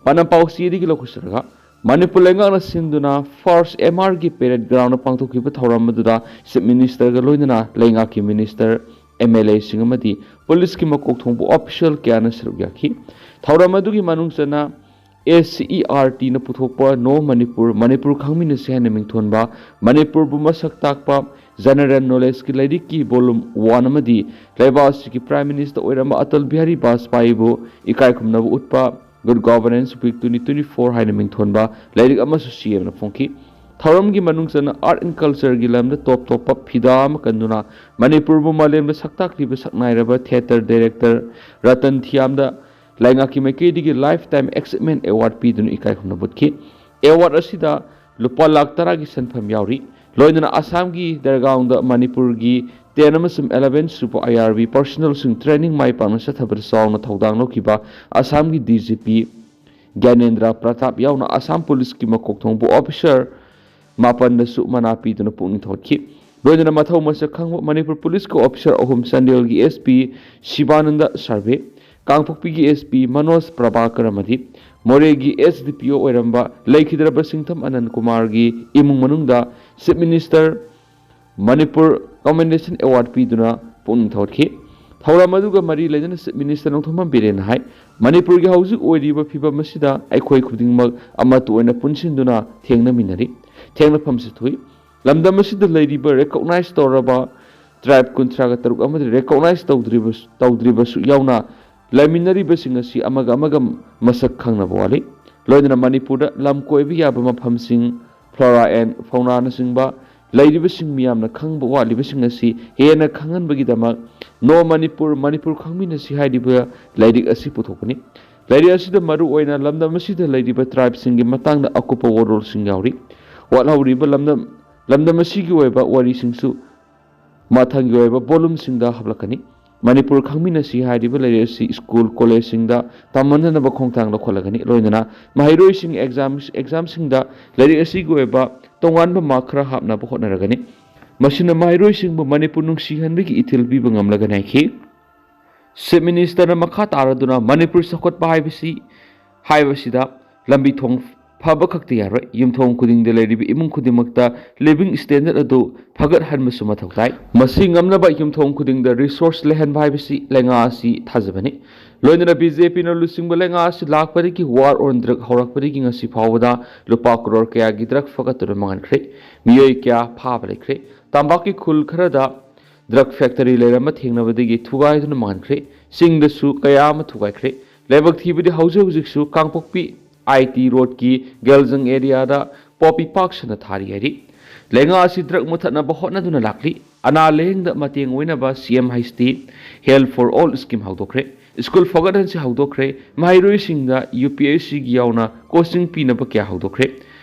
ꯄꯥꯟꯗꯝ ꯄꯥꯎꯆꯦꯗꯒꯤ ꯂꯧꯈꯠꯆꯔꯒ, ꯃꯅꯤꯄꯨꯔ ꯂꯩꯉꯥꯛꯅ ꯁꯤꯟꯗꯨꯅ ꯐꯥꯔꯁ ꯑꯦꯝ ꯑꯥꯔꯒꯤ ꯄꯦꯔꯦꯗ ꯒ꯭ꯔꯥꯎꯟꯗ ꯄꯥꯡꯊꯣꯛꯈꯤꯕ ꯊꯧꯔꯝ ꯑꯗꯨꯗ ꯆꯤꯐ ꯃꯤꯅꯤꯁꯇꯔꯒ ꯂꯣꯏꯅꯅ ꯂꯩꯉꯥꯛꯀꯤ ꯃꯤꯅꯤꯁꯇꯔ, ꯑꯦꯝ ꯑꯦꯜ ꯑꯦꯁꯤꯡ ꯑꯃꯗꯤ ꯄꯨꯂꯤꯁꯀꯤ ꯃꯀꯣꯛ ꯊꯣꯡꯕ ꯑꯣꯐꯤꯁꯤꯌꯦꯜ ꯀꯌꯥꯅ ꯁꯔꯨꯛ ꯌꯥꯈꯤ꯫ ꯊꯧꯔꯝ ꯑꯗꯨꯒꯤ ꯃꯅꯨꯡ ꯆꯟꯅ ꯑꯦꯁ ꯁꯤ ꯏ ꯑꯥꯔ ꯇꯤꯅ ꯄꯨꯊꯣꯛꯄ ꯅꯣ ꯃꯅꯤꯄꯨꯔ, ꯃꯅꯤꯄꯨꯔ ꯈꯪꯃꯤꯟꯅꯁꯤ ꯍꯥꯏꯅ ꯃꯤꯡꯊꯣꯟꯕ ꯃꯅꯤꯄꯨꯔꯕꯨ ꯃꯁꯛ ꯇꯥꯛꯄ ꯖꯦꯅꯔꯦꯜ ꯅꯣꯂꯦꯖꯀꯤ ꯂꯥꯏꯔꯤꯛꯀꯤ ꯚꯣꯂꯨꯝ ꯋꯥꯟ ꯑꯃꯗꯤ ꯂꯩꯕꯥꯛ ꯑꯁꯤꯒꯤ ꯄ꯭ꯔꯥꯏꯝ ꯃꯤꯅꯤꯁꯇꯔ ꯑꯣꯏꯔꯝꯕ ꯑꯇꯜ ꯕꯤꯍꯥꯔꯤ ꯕꯥꯖꯄꯥꯏꯕꯨ ꯏꯀꯥꯏ ꯈꯨꯝꯅꯕ ꯎꯠꯄ good governance week twenty twenty for ꯍꯥꯏꯅ ꯃꯤꯡꯊꯣꯟꯕ ꯂꯥꯏꯔꯤꯛ ꯑꯃꯁꯨ ꯁꯤ ꯑꯦꯝꯅ ꯐꯣꯡꯈꯤ꯫ ꯊꯧꯔꯝꯒꯤ ꯃꯅꯨꯡ ꯆꯟꯅ ꯑꯥꯔꯠ ꯑꯦꯟ ꯀꯜꯆꯔꯒꯤ ꯂꯝꯗ ꯇꯣꯞ ꯇꯣꯞꯄ ꯐꯤꯗꯥ ꯑꯃ ꯀꯟꯗꯨꯅ ꯃꯅꯤꯄꯨꯔꯕꯨ ꯃꯥꯂꯦꯝꯗ ꯁꯛ ꯇꯥꯛꯂꯤꯕ ꯁꯛꯅꯥꯏꯔꯕ ꯊꯤꯌꯦꯇꯔ ꯗꯥꯏꯔꯦꯛꯇꯔ ꯔꯇꯟ ꯊꯤꯌꯥꯝꯗ ꯂꯩꯉꯥꯛꯀꯤ ꯃꯥꯏꯀꯩꯗꯒꯤ ꯂꯥꯏꯐ ꯇꯥꯏꯝ ꯑꯦꯆꯤꯚꯃꯦꯟ ꯑꯦꯋꯥꯔꯗ ꯄꯤꯗꯨꯅ ꯏꯀꯥꯏ ꯈꯨꯝꯅꯕ ꯎꯠꯈꯤ꯫ ꯑꯦꯋꯥꯔꯗ ꯑꯁꯤꯗ ꯂꯨꯄꯥ ꯂꯥꯈ ꯇꯔꯥꯒꯤ ꯁꯦꯟꯐꯝ ꯌꯥꯎꯔꯤ꯫ ꯂꯣꯏꯅꯅ ꯑꯁꯥꯝꯒꯤ ꯗꯔꯒꯥꯎꯟꯗ ꯃꯅꯤꯄꯨꯔꯒꯤ ꯇꯦꯟ ꯑꯃꯁꯨꯡ ꯑꯦꯂꯚꯦꯟ ꯁꯨꯕ ꯑꯥꯏ ꯑꯥꯔ ꯕꯤ ꯄꯔꯁꯅꯦꯜꯁꯤꯡ ꯇ꯭ꯔꯦꯅꯤꯡ ꯃꯥꯏ ꯄꯥꯛꯅ ꯆꯠꯊꯕꯗ ꯆꯥꯎꯅ ꯊꯧꯗꯥꯡ ꯂꯧꯈꯤꯕ ꯑꯁꯥꯝꯒꯤ ꯗꯤ ꯖꯤ ꯄꯤ ꯒ꯭ꯌꯥꯅꯦꯟꯗ꯭ꯔ ꯄ꯭ꯔꯇꯥꯞ ꯌꯥꯎꯅ ꯑꯁꯥꯝ ꯄꯨꯂꯤꯁꯀꯤ ꯃꯀꯣꯛ ꯊꯣꯡꯕ ꯑꯣꯐꯤꯁꯔ ꯃꯥꯄꯟꯗꯁꯨ ꯃꯅꯥ ꯄꯤꯗꯨꯅ ꯄꯨꯛꯅꯤꯡ ꯊꯧꯒꯠꯈꯤ꯫ ꯂꯣꯏꯅꯅ ꯃꯊꯧ ꯃꯁꯛ ꯈꯪꯕ ꯃꯅꯤꯄꯨꯔ ꯄꯨꯂꯤꯁꯀꯤ ꯑꯣꯐꯤꯁꯔ ꯑꯍꯨꯝ, ꯆꯥꯟꯗꯦꯜꯒꯤ ꯑꯦꯁ ꯄꯤ ꯁꯤꯕꯥꯅꯟꯗ ꯁꯔꯚꯦ, ꯀꯥꯡꯄꯣꯛꯄꯤꯒꯤ ꯑꯦꯁ ꯄꯤ ꯃꯅꯣꯖ ꯄ꯭ꯔꯚꯥꯀꯔ ꯑꯃꯗꯤ ꯃꯣꯔꯦꯒꯤ ꯑꯦꯁ ꯗꯤ ꯄꯤ ꯑꯣ ꯑꯣꯏꯔꯝꯕ ꯂꯩꯈꯤꯗ꯭ꯔꯕ ꯁꯤꯡꯊꯝ ꯑꯅꯟ ꯀꯨꯃꯥꯔꯒꯤ ꯏꯃꯨꯡ ꯃꯅꯨꯡꯗ ꯆꯤꯐ ꯃꯤꯅꯤꯁꯇꯔ ꯃꯅꯤꯄꯨꯔ ꯀꯃꯦꯟꯗꯦꯁꯟ ꯑꯦꯋꯥꯔꯗ ꯄꯤꯗꯨꯅ ꯄꯨꯛꯅꯤꯡ ꯊꯧꯒꯠꯈꯤ꯫ ꯊꯧꯔꯝ ꯑꯗꯨꯒ ꯃꯔꯤ ꯂꯩꯅꯅ ꯆꯤꯐ ꯃꯤꯅꯤꯁꯇꯔ ꯅꯣꯡꯊꯣꯝꯕꯝ ꯕꯤꯔꯦꯟꯅ ꯍꯥꯏ, ꯃꯅꯤꯄꯨꯔꯒꯤ ꯍꯧꯖꯤꯛ ꯑꯣꯏꯔꯤꯕ ꯐꯤꯕꯝ ꯑꯁꯤꯗ ꯑꯩꯈꯣꯏ ꯈꯨꯗꯤꯡꯃꯛ ꯑꯃꯠꯇ ꯑꯣꯏꯅ ꯄꯨꯟꯁꯤꯟꯗꯨꯅ ꯊꯦꯡꯅꯃꯤꯟꯅꯔꯤ꯫ ꯊꯦꯡꯅꯐꯝꯁꯨ ꯊꯣꯛꯏ꯫ ꯂꯝꯗꯝ ꯑꯁꯤꯗ ꯂꯩꯔꯤꯕ ꯔꯤꯀꯣꯛꯅꯥꯏꯖ ꯇꯧꯔꯕ ꯇ꯭ꯔꯥꯏꯕ ꯀꯨꯟꯊ꯭ꯔꯥꯒ ꯇꯔꯨꯛ ꯑꯃꯗꯤ ꯔꯤꯀꯣꯛꯅꯥꯏꯖ ꯇꯧꯗ꯭ꯔꯤꯕꯁꯨ, ꯇꯧꯗ꯭ꯔꯤꯕꯁꯨ ꯌꯥꯎꯅ ꯂꯩꯃꯤꯟꯅꯔꯤꯕꯁꯤꯡ ꯑꯁꯤ ꯑꯃꯒ ꯑꯃꯒ ꯃꯁꯛ ꯈꯪꯅꯕ ꯋꯥꯠꯂꯤ꯫ ꯂꯣꯏꯅꯅ ꯃꯅꯤꯄꯨꯔꯗ ꯂꯝ ꯀꯣꯏꯕ ꯌꯥꯕ ꯃꯐꯝꯁꯤꯡ, ꯐ꯭ꯂꯣꯔꯥ ꯑꯦꯟ ꯐꯧꯅꯥꯅꯆꯤꯡꯕ ꯂꯩꯔꯤꯕꯁꯤꯡ ꯃꯤꯌꯥꯝꯅ ꯈꯪꯕ ꯋꯥꯠꯂꯤꯕꯁꯤꯡ ꯑꯁꯤ ꯍꯦꯟꯅ ꯈꯪꯍꯟꯕꯒꯤꯗꯃꯛ ꯅꯣ ꯃꯅꯤꯄꯨꯔ, ꯃꯅꯤꯄꯨꯔ ꯈꯪꯃꯤꯟꯅꯁꯤ ꯍꯥꯏꯔꯤꯕ ꯂꯥꯏꯔꯤꯛ ꯑꯁꯤ ꯄꯨꯊꯣꯛꯄꯅꯤ꯫ ꯂꯥꯏꯔꯤꯛ ꯑꯁꯤꯗ ꯃꯔꯨꯑꯣꯏꯅ ꯂꯝꯗꯝ ꯑꯁꯤꯗ ꯂꯩꯔꯤꯕ ꯇ꯭ꯔꯥꯏꯕꯁꯤꯡꯒꯤ ꯃꯇꯥꯡꯗ ꯑꯀꯨꯞꯄ ꯋꯥꯔꯣꯜꯁꯤꯡ ꯌꯥꯎꯔꯤ꯫ ꯋꯥꯠꯍꯧꯔꯤꯕ ꯂꯝꯗꯝ, ꯂꯝꯗꯝ ꯑꯁꯤꯒꯤ ꯑꯣꯏꯕ ꯋꯥꯔꯤꯁꯤꯡꯁꯨ ꯃꯊꯪꯒꯤ ꯑꯣꯏꯕ ꯚꯣꯂꯨꯝꯁꯤꯡꯗ ꯍꯥꯞꯂꯛꯀꯅꯤ꯫ ꯃꯅꯤꯄꯨꯔ ꯈꯪꯃꯤꯟꯅꯁꯤ ꯍꯥꯏꯔꯤꯕ ꯂꯥꯏꯔꯤꯛ ꯑꯁꯤ ꯁ꯭ꯀꯨꯜ, ꯀꯣꯂꯦꯖꯁꯤꯡꯗ ꯇꯝꯍꯟꯅꯅꯕ ꯈꯣꯡꯊꯥꯡ ꯂꯧꯈꯠꯂꯒꯅꯤ꯫ ꯂꯣꯏꯅꯅ ꯃꯍꯩꯔꯣꯏꯁꯤꯡ ꯑꯦꯛꯖꯥꯝ, ꯑꯦꯛꯖꯥꯝꯁꯤꯡꯗ ꯂꯥꯏꯔꯤꯛ ꯑꯁꯤꯒꯤ ꯑꯣꯏꯕ ꯇꯣꯉꯥꯟꯕ ꯃꯥꯔꯛ ꯈꯔ ꯍꯥꯞꯅꯕ ꯍꯣꯠꯅꯔꯒꯅꯤ꯫ ꯃꯁꯤꯅ ꯃꯍꯩꯔꯣꯏꯁꯤꯡꯕꯨ ꯃꯅꯤꯄꯨꯔ ꯅꯨꯡꯁꯤꯍꯟꯕꯒꯤ ꯏꯊꯤꯜ ꯄꯤꯕ ꯉꯝꯂꯒꯅꯤ ꯍꯥꯏꯈꯤ꯫ ꯆꯤꯐ ꯃꯤꯅꯤꯁꯇꯔꯅ ꯃꯈꯥ ꯇꯥꯔꯗꯨꯅ ꯃꯅꯤꯄꯨꯔ ꯆꯥꯎꯈꯠꯄ ꯍꯥꯏꯕꯁꯤ, ꯍꯥꯏꯕꯁꯤꯗ ꯂꯝꯕꯤ ꯊꯣꯡ ꯐꯕ ꯈꯛꯇ ꯌꯥꯔꯣꯏ, ꯌꯨꯝꯊꯣꯡ ꯈꯨꯗꯤꯡꯗ ꯂꯩꯔꯤꯕ ꯏꯃꯨꯡ ꯈꯨꯗꯤꯡꯃꯛꯇ ꯂꯤꯚꯤꯡ ꯁ꯭ꯇꯦꯟꯗꯔꯗ ꯑꯗꯨ ꯐꯒꯠꯍꯟꯕꯁꯨ ꯃꯊꯧ ꯇꯥꯏ꯫ ꯃꯁꯤ ꯉꯝꯅꯕ ꯌꯨꯝꯊꯣꯡ ꯈꯨꯗꯤꯡꯗ ꯔꯤꯁꯣꯔꯁ ꯂꯩꯍꯟꯕ ꯍꯥꯏꯕꯁꯤ ꯂꯩꯉꯥꯛ ꯑꯁꯤ ꯊꯥꯖꯕꯅꯤ꯫ ꯂꯣꯏꯅꯅ ꯕꯤ ꯖꯦ ꯄꯤꯅ ꯂꯨꯆꯤꯡꯕ ꯂꯩꯉꯥꯛ ꯑꯁꯤ ꯂꯥꯛꯄꯗꯒꯤ ꯋꯥꯔ ꯑꯣꯟ ꯗ꯭ꯔꯒ ꯍꯧꯔꯛꯄꯗꯒꯤ ꯉꯁꯤ ꯐꯥꯎꯕꯗ ꯂꯨꯄꯥ ꯀ꯭ꯔꯣꯔ ꯀꯌꯥꯒꯤ ꯗ꯭ꯔꯒ ꯐꯒꯠꯇꯨꯅ ꯃꯥꯡꯍꯟꯈ꯭ꯔꯦ꯫ ꯃꯤꯑꯣꯏ ꯀꯌꯥ ꯐꯥꯕ ꯂꯩꯈ꯭ꯔꯦ꯫ ꯇꯝꯄꯥꯛꯀꯤ ꯈꯨꯜ ꯈꯔꯗ ꯗ꯭ꯔꯒ ꯐꯦꯛꯇꯔꯤ ꯂꯩꯔꯝꯕ ꯊꯦꯡꯅꯕꯗꯒꯤ ꯊꯨꯒꯥꯏꯗꯨꯅ ꯃꯥꯡꯍꯟꯈ꯭ꯔꯦ꯫ ꯆꯤꯡꯗꯁꯨ ꯀꯌꯥ ꯑꯃ ꯊꯨꯒꯥꯏꯈ꯭ꯔꯦ꯫ ꯂꯥꯏꯕꯛ ꯊꯤꯕꯗꯤ ꯍꯧꯖꯤꯛ ꯍꯧꯖꯤꯛꯁꯨ ꯀꯥꯡꯄꯣꯛꯄꯤ ꯑꯥꯏ ꯇꯤ ꯔꯣꯗꯀꯤ ꯒꯦꯜꯖꯪ ꯑꯦꯔꯤꯌꯥꯗ ꯄꯣꯄꯤ ꯄꯥꯛ ꯁꯟꯅ ꯊꯥꯔꯤ ꯍꯥꯏꯔꯤ꯫ ꯂꯩꯉꯥꯛ ꯑꯁꯤ ꯗ꯭ꯔꯒ ꯃꯨꯊꯠꯅꯕ ꯍꯣꯠꯅꯗꯨꯅ ꯂꯥꯛꯂꯤ꯫ ꯑꯅꯥ ꯂꯥꯌꯦꯡꯗ ꯃꯇꯦꯡ ꯑꯣꯏꯅꯕ C M H T, Health for All scheme ꯍꯧꯗꯣꯛꯈ꯭ꯔꯦ꯫ ꯁ꯭ꯀꯨꯜ ꯐꯒꯠꯍꯟꯁꯤ ꯍꯧꯗꯣꯛꯈ꯭ꯔꯦ꯫ ꯃꯍꯩꯔꯣꯏꯁꯤꯡꯗ ꯌꯨ ꯄꯤ ꯑꯦꯁ ꯁꯤꯒꯤ ꯌꯥꯎꯅ ꯀꯣꯆꯤꯡ ꯄꯤꯅꯕ ꯀꯌꯥ ꯍꯧꯗꯣꯛꯈ꯭ꯔꯦ꯫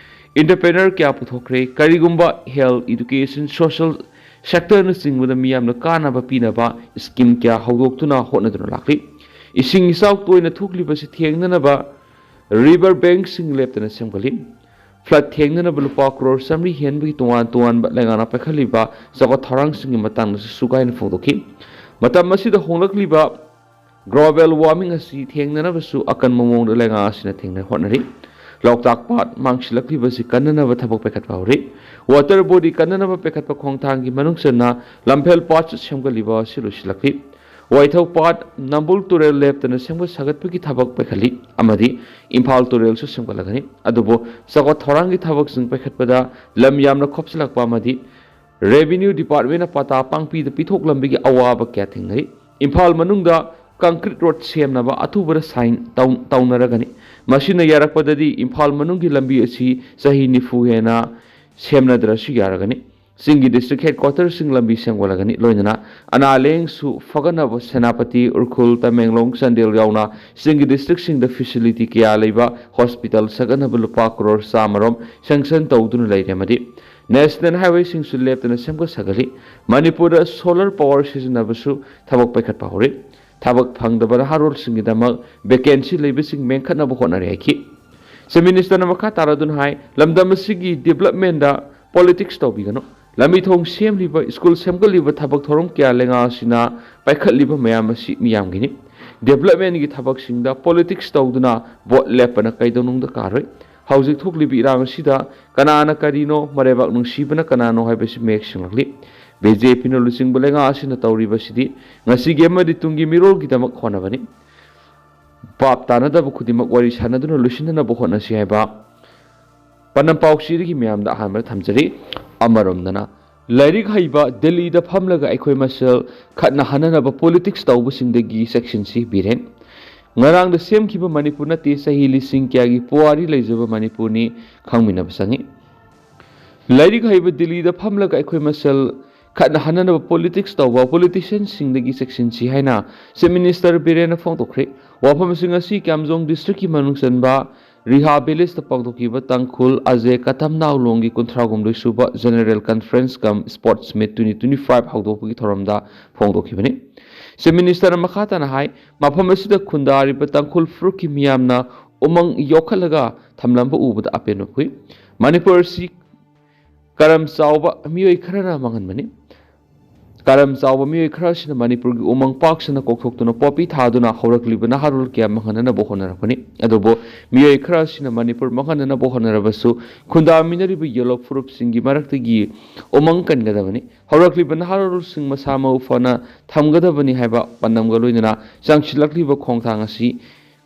entrepreneur ꯀꯌꯥ ꯄꯨꯊꯣꯛꯈ꯭ꯔꯦ꯫ ꯀꯔꯤꯒꯨꯝꯕ health, education, social sectorꯅꯆꯤꯡꯕꯗ ꯃꯤꯌꯥꯝꯅ ꯀꯥꯟꯅꯕ ꯄꯤꯅꯕ scheme ꯀꯌꯥ ꯍꯧꯗꯣꯛꯇꯨꯅ ꯍꯣꯠꯅꯗꯨꯅ ꯂꯥꯛꯂꯤ꯫ ꯏꯁꯤꯡ ꯏꯆꯥꯎ ꯇꯣꯏꯅ ꯊꯣꯛꯂꯤꯕꯁꯤ ꯊꯦꯡꯅꯅꯕ river bankꯁꯤꯡ ꯂꯦꯞꯇꯅ ꯁꯦꯝꯒꯠꯂꯤ꯫ Flood ꯊꯦꯡꯅꯅꯕ ꯂꯨꯄꯥ ꯀ꯭ꯔꯣꯔ ꯆꯥꯃꯔꯤ ꯍꯦꯟꯕꯒꯤ ꯇꯣꯉꯥꯟ ꯇꯣꯉꯥꯟꯕ ꯂꯩꯉꯥꯛꯅ ꯄꯥꯏꯈꯠꯂꯤꯕ ꯆꯥꯎꯈꯠ ꯊꯧꯔꯥꯡꯁꯤꯡꯒꯤ ꯃꯇꯥꯡꯗꯁꯨ ꯁꯨꯒꯥꯏꯅ ꯐꯣꯡꯗꯣꯛꯈꯤ꯫ ꯃꯇꯝ ꯑꯁꯤꯗ ꯍꯣꯡꯂꯛꯂꯤꯕ global warming ꯑꯁꯤ ꯊꯦꯡꯅꯅꯕꯁꯨ ꯑꯀꯟꯕ ꯃꯑꯣꯡꯗ ꯂꯩꯉꯥꯛ ꯑꯁꯤꯅ ꯊꯦꯡꯅ ꯍꯣꯠꯅꯔꯤ꯫ ꯂꯣꯛꯇꯥꯛ ꯄꯥꯠ ꯃꯥꯡꯁꯤꯜꯂꯛꯂꯤꯕꯁꯤ ꯀꯟꯅꯅꯕ ꯊꯕꯛ ꯄꯥꯏꯈꯠꯄ ꯍꯧꯔꯤ꯫ Water body ꯀꯟꯅꯅꯕ ꯄꯥꯏꯈꯠꯄ ꯈꯣꯡꯊꯥꯡꯒꯤ ꯃꯅꯨꯡ ꯆꯟꯅ ꯂꯝꯐꯦꯜ ꯄꯥꯠꯁꯨ ꯁꯦꯝꯒꯠꯂꯤꯕ ꯑꯁꯤ ꯂꯣꯏꯁꯤꯜꯂꯛꯂꯤ꯫ ꯋꯥꯏꯊꯧ ꯄꯥꯠ, ꯅꯝꯕꯨꯜ ꯇꯨꯔꯦꯜ ꯂꯦꯞꯇꯅ ꯁꯦꯝꯒꯠ ꯁꯥꯒꯠꯄꯒꯤ ꯊꯕꯛ ꯄꯥꯏꯈꯠꯂꯤ ꯑꯃꯗꯤ ꯏꯝꯐꯥꯜ ꯇꯨꯔꯦꯜꯁꯨ ꯁꯦꯝꯒꯠꯂꯒꯅꯤ꯫ ꯑꯗꯨꯕꯨ ꯆꯥꯎꯈꯠ ꯊꯧꯔꯥꯡꯒꯤ ꯊꯕꯛꯁꯤꯡ ꯄꯥꯏꯈꯠꯄꯗ ꯂꯝ ꯌꯥꯝꯅ ꯈꯣꯞꯆꯤꯜꯂꯛꯄ ꯑꯃꯗꯤ revenue departmentꯅ ꯄꯇꯥ ꯄꯥꯡꯄꯤꯗ ꯄꯤꯊꯣꯛꯂꯝꯕꯒꯤ ꯑꯋꯥꯕ ꯀꯌꯥ ꯊꯦꯡꯅꯔꯤ꯫ ꯏꯝꯐꯥꯜ ꯃꯅꯨꯡꯗ concrete road ꯁꯦꯝꯅꯕ ꯑꯊꯨꯕꯗ sign ꯇꯧ-, ꯇꯧꯅꯔꯒꯅꯤ꯫ ꯃꯁꯤꯅ ꯌꯥꯔꯛꯄꯗꯗꯤ ꯏꯝꯐꯥꯜ ꯃꯅꯨꯡꯒꯤ ꯂꯝꯕꯤ ꯑꯁꯤ ꯆꯍꯤ ꯅꯤꯐꯨ ꯍꯦꯟꯅ ꯁꯦꯝꯅꯗ꯭ꯔꯁꯨ ꯌꯥꯔꯒꯅꯤ꯫ ꯆꯤꯡꯒꯤ district headquarterꯁꯤꯡ ꯂꯝꯕꯤ ꯁꯦꯝꯒꯠꯂꯒꯅꯤ꯫ ꯂꯣꯏꯅꯅ ꯑꯅꯥ ꯂꯥꯌꯦꯡꯁꯨ ꯐꯒꯠꯅꯕ ꯁꯦꯅꯥꯄꯇꯤ, ꯎꯈ꯭ꯔꯨꯜ, ꯇꯃꯦꯡꯂꯣꯡ, ꯆꯥꯟꯗꯦꯜ ꯌꯥꯎꯅ ꯆꯤꯡꯒꯤ districtꯁꯤꯡꯗ facility ꯀꯌꯥ ꯂꯩꯕ hospital ꯁꯥꯒꯠꯅꯕ ꯂꯨꯄꯥ ꯀ꯭ꯔꯣꯔ ꯆꯥꯃꯔꯣꯝ sanction ꯇꯧꯗꯨꯅ ꯂꯩꯔꯦ ꯑꯃꯗꯤ national highwayꯁꯤꯡꯁꯨ ꯂꯦꯞꯇꯅ ꯁꯦꯝꯒꯠ ꯁꯥꯒꯠꯂꯤ꯫ ꯃꯅꯤꯄꯨꯔꯗ solar power ꯁꯤꯖꯤꯟꯅꯕꯁꯨ ꯊꯕꯛ ꯄꯥꯏꯈꯠꯄ ꯍꯧꯔꯤ꯫ ꯊꯕꯛ ꯐꯪꯗꯕ ꯅꯍꯥꯔꯣꯜꯁꯤꯡꯒꯤꯗꯃꯛ vacancy ꯂꯩꯕꯁꯤꯡ ꯃꯦꯟꯈꯠꯅꯕ ꯍꯣꯠꯅꯔꯦ ꯍꯥꯏꯈꯤ꯫ Chief Ministerꯅ ꯃꯈꯥ ꯇꯥꯔꯗꯨꯅ ꯍꯥꯏ, ꯂꯝꯗꯝ ꯑꯁꯤꯒꯤ developmentꯗ politics ꯇꯧꯕꯤꯒꯅꯨ꯫ ꯂꯝꯕꯤ ꯊꯣꯡ ꯁꯦꯝꯂꯤꯕ, school ꯁꯦꯝꯒꯠꯂꯤꯕ ꯊꯕꯛ ꯊꯧꯔꯝ ꯀꯌꯥ ꯂꯩꯉꯥꯛ ꯑꯁꯤꯅ ꯄꯥꯏꯈꯠꯂꯤꯕ ꯃꯌꯥꯝ ꯑꯁꯤ ꯃꯤꯌꯥꯝꯒꯤꯅꯤ꯫ Developmentꯒꯤ ꯊꯕꯛꯁꯤꯡꯗ politics ꯇꯧꯗꯨꯅ vote ꯂꯦꯞꯄꯅ ꯀꯩꯗꯧꯅꯨꯡꯗ ꯀꯥꯔꯣꯏ꯫ ꯍꯧꯖꯤꯛ ꯊꯣꯛꯂꯤꯕ ꯏꯔꯥꯡ ꯑꯁꯤꯗ ꯀꯅꯥꯅ ꯀꯔꯤꯅꯣ, ꯃꯔꯩꯕꯥꯛ ꯅꯨꯡꯁꯤꯕꯅ ꯀꯅꯥꯅꯣ ꯍꯥꯏꯕꯁꯤ ꯃꯌꯦꯛ ꯁꯦꯡꯂꯛꯂꯤ꯫ BJPꯅ ꯂꯨꯆꯤꯡꯕ ꯂꯩꯉꯥꯛ ꯑꯁꯤꯅ ꯇꯧꯔꯤꯕꯁꯤꯗꯤ ꯉꯁꯤꯒꯤ ꯑꯃꯗꯤ ꯇꯨꯡꯒꯤ ꯃꯤꯔꯣꯜꯒꯤꯗꯃꯛ ꯍꯣꯠꯅꯕꯅꯤ꯫ ꯚꯥꯞ ꯇꯥꯅꯗꯕ ꯈꯨꯗꯤꯡꯃꯛ ꯋꯥꯔꯤ ꯁꯥꯟꯅꯗꯨꯅ ꯂꯣꯏꯁꯤꯟꯅꯅꯕ ꯍꯣꯠꯅꯁꯤ ꯍꯥꯏꯕ ꯄꯥꯎꯗꯝ ꯄꯥꯎꯆꯦꯗꯒꯤ ꯃꯌꯥꯝꯗ ꯑꯍꯥꯟꯕꯗ ꯊꯝꯖꯔꯤ꯫ ꯑꯃꯔꯣꯝꯗꯅ ꯂꯥꯏꯔꯤꯛ ꯍꯩꯕ ꯗꯤꯜꯂꯤꯗ ꯐꯝꯂꯒ ꯑꯩꯈꯣꯏ ꯃꯁꯦꯜ ꯈꯠꯅ ꯍꯥꯟꯅꯅꯕ politics ꯇꯧꯕꯁꯤꯡꯗꯒꯤ ꯆꯦꯛꯁꯤꯟꯁꯤ ꯕꯤꯔꯦꯟ꯫ ꯉꯔꯥꯡꯗ ꯁꯦꯝꯈꯤꯕ ꯃꯅꯤꯄꯨꯔ ꯅꯠꯇꯦ, ꯆꯍꯤ ꯂꯤꯁꯤꯡ ꯀꯌꯥꯒꯤ ꯄꯨꯋꯥꯔꯤ ꯂꯩꯖꯕ ꯃꯅꯤꯄꯨꯔꯅꯤ, ꯈꯪꯃꯤꯟꯅꯕ ꯆꯪꯏ꯫ ꯂꯥꯏꯔꯤꯛ ꯍꯩꯕ ꯗꯤꯜꯂꯤꯗ ꯐꯝꯂꯒ ꯑꯩꯈꯣꯏ ꯃꯁꯦꯜ ꯈꯠꯅ ꯍꯥꯟꯅꯅꯕ politics ꯇꯧꯕ politicianꯁꯤꯡꯗꯒꯤ ꯆꯦꯛꯁꯤꯟꯁꯤ ꯍꯥꯏꯅ Chief Minister ꯕꯤꯔꯦꯟꯅ ꯐꯣꯡꯗꯣꯛꯈ꯭ꯔꯦ꯫ ꯋꯥꯐꯝꯁꯤꯡ ꯑꯁꯤ ꯀꯥꯝꯖꯣꯡ districtꯀꯤ ꯃꯅꯨꯡ ꯆꯟꯕ ꯔꯤꯍꯥ ꯚꯤꯂꯦꯖꯇ ꯄꯥꯡꯊꯣꯛꯈꯤꯕ ꯇꯥꯡꯈꯨꯜ ꯑꯖꯦ ꯀꯊꯝꯅꯥꯎꯂꯣꯡꯒꯤ ꯀꯨꯟꯊ꯭ꯔꯥ ꯍꯨꯝꯗꯣꯏ ꯁꯨꯕ General Conference cum Sports Meet twenty twenty-five ꯍꯧꯗꯣꯛꯄꯒꯤ ꯊꯧꯔꯝꯗ ꯐꯣꯡꯗꯣꯛꯈꯤꯕꯅꯤ꯫ ꯆꯤꯐ ꯃꯤꯅꯤꯁꯇꯔꯅ ꯃꯈꯥ ꯇꯥꯅ ꯍꯥꯏ, ꯃꯐꯝ ꯑꯁꯤꯗ ꯈꯨꯟꯗꯥꯔꯤꯕ ꯇꯥꯡꯈꯨꯜ ꯐꯨꯔꯨꯞꯀꯤ ꯃꯤꯌꯥꯝꯅ ꯎꯃꯪ ꯌꯣꯛꯈꯠꯂꯒ ꯊꯝꯂꯝꯕ ꯎꯕꯗ ꯑꯄꯦꯟꯕ ꯐꯣꯡꯏ꯫ ꯃꯅꯤꯄꯨꯔ ꯑꯁꯤ ꯀꯔꯝ ꯆꯥꯎꯕ ꯃꯤꯑꯣꯏ ꯈꯔꯅ ꯃꯥꯡꯍꯟꯕꯅꯤ꯫ ꯀꯔꯝ ꯆꯥꯎꯕ ꯃꯤꯑꯣꯏ ꯈꯔꯁꯤꯅ ꯃꯅꯤꯄꯨꯔꯒꯤ ꯎꯃꯪ ꯄꯥꯛ ꯁꯟꯅ ꯀꯣꯛꯊꯣꯛꯇꯨꯅ ꯄꯣꯄꯤ ꯊꯥꯗꯨꯅ ꯍꯧꯔꯛꯂꯤꯕ ꯅꯍꯥꯔꯣꯜ ꯀꯌꯥ ꯃꯥꯡꯍꯟꯅꯅꯕ ꯍꯣꯠꯅꯔꯛꯄꯅꯤ꯫ ꯑꯗꯨꯕꯨ ꯃꯤꯑꯣꯏ ꯈꯔꯁꯤꯅ ꯃꯅꯤꯄꯨꯔ ꯃꯥꯡꯍꯟꯅꯅꯕ ꯍꯣꯠꯅꯔꯕꯁꯨ ꯈꯨꯟꯗꯥꯃꯤꯟꯅꯔꯤꯕ ꯌꯦꯜꯂꯣ ꯐꯨꯔꯨꯞꯁꯤꯡꯒꯤ ꯃꯔꯛꯇꯒꯤ ꯎꯃꯪ ꯀꯟꯒꯗꯕꯅꯤ꯫ ꯍꯧꯔꯛꯂꯤꯕ ꯅꯍꯥꯔꯣꯜꯁꯤꯡ ꯃꯁꯥ ꯃꯎ ꯐꯅ ꯊꯝꯒꯗꯕꯅꯤ ꯍꯥꯏꯕ ꯄꯥꯟꯗꯝꯒ ꯂꯣꯏꯅꯅ ꯆꯪꯁꯤꯜꯂꯛꯂꯤꯕ ꯈꯣꯡꯊꯥꯡ ꯑꯁꯤ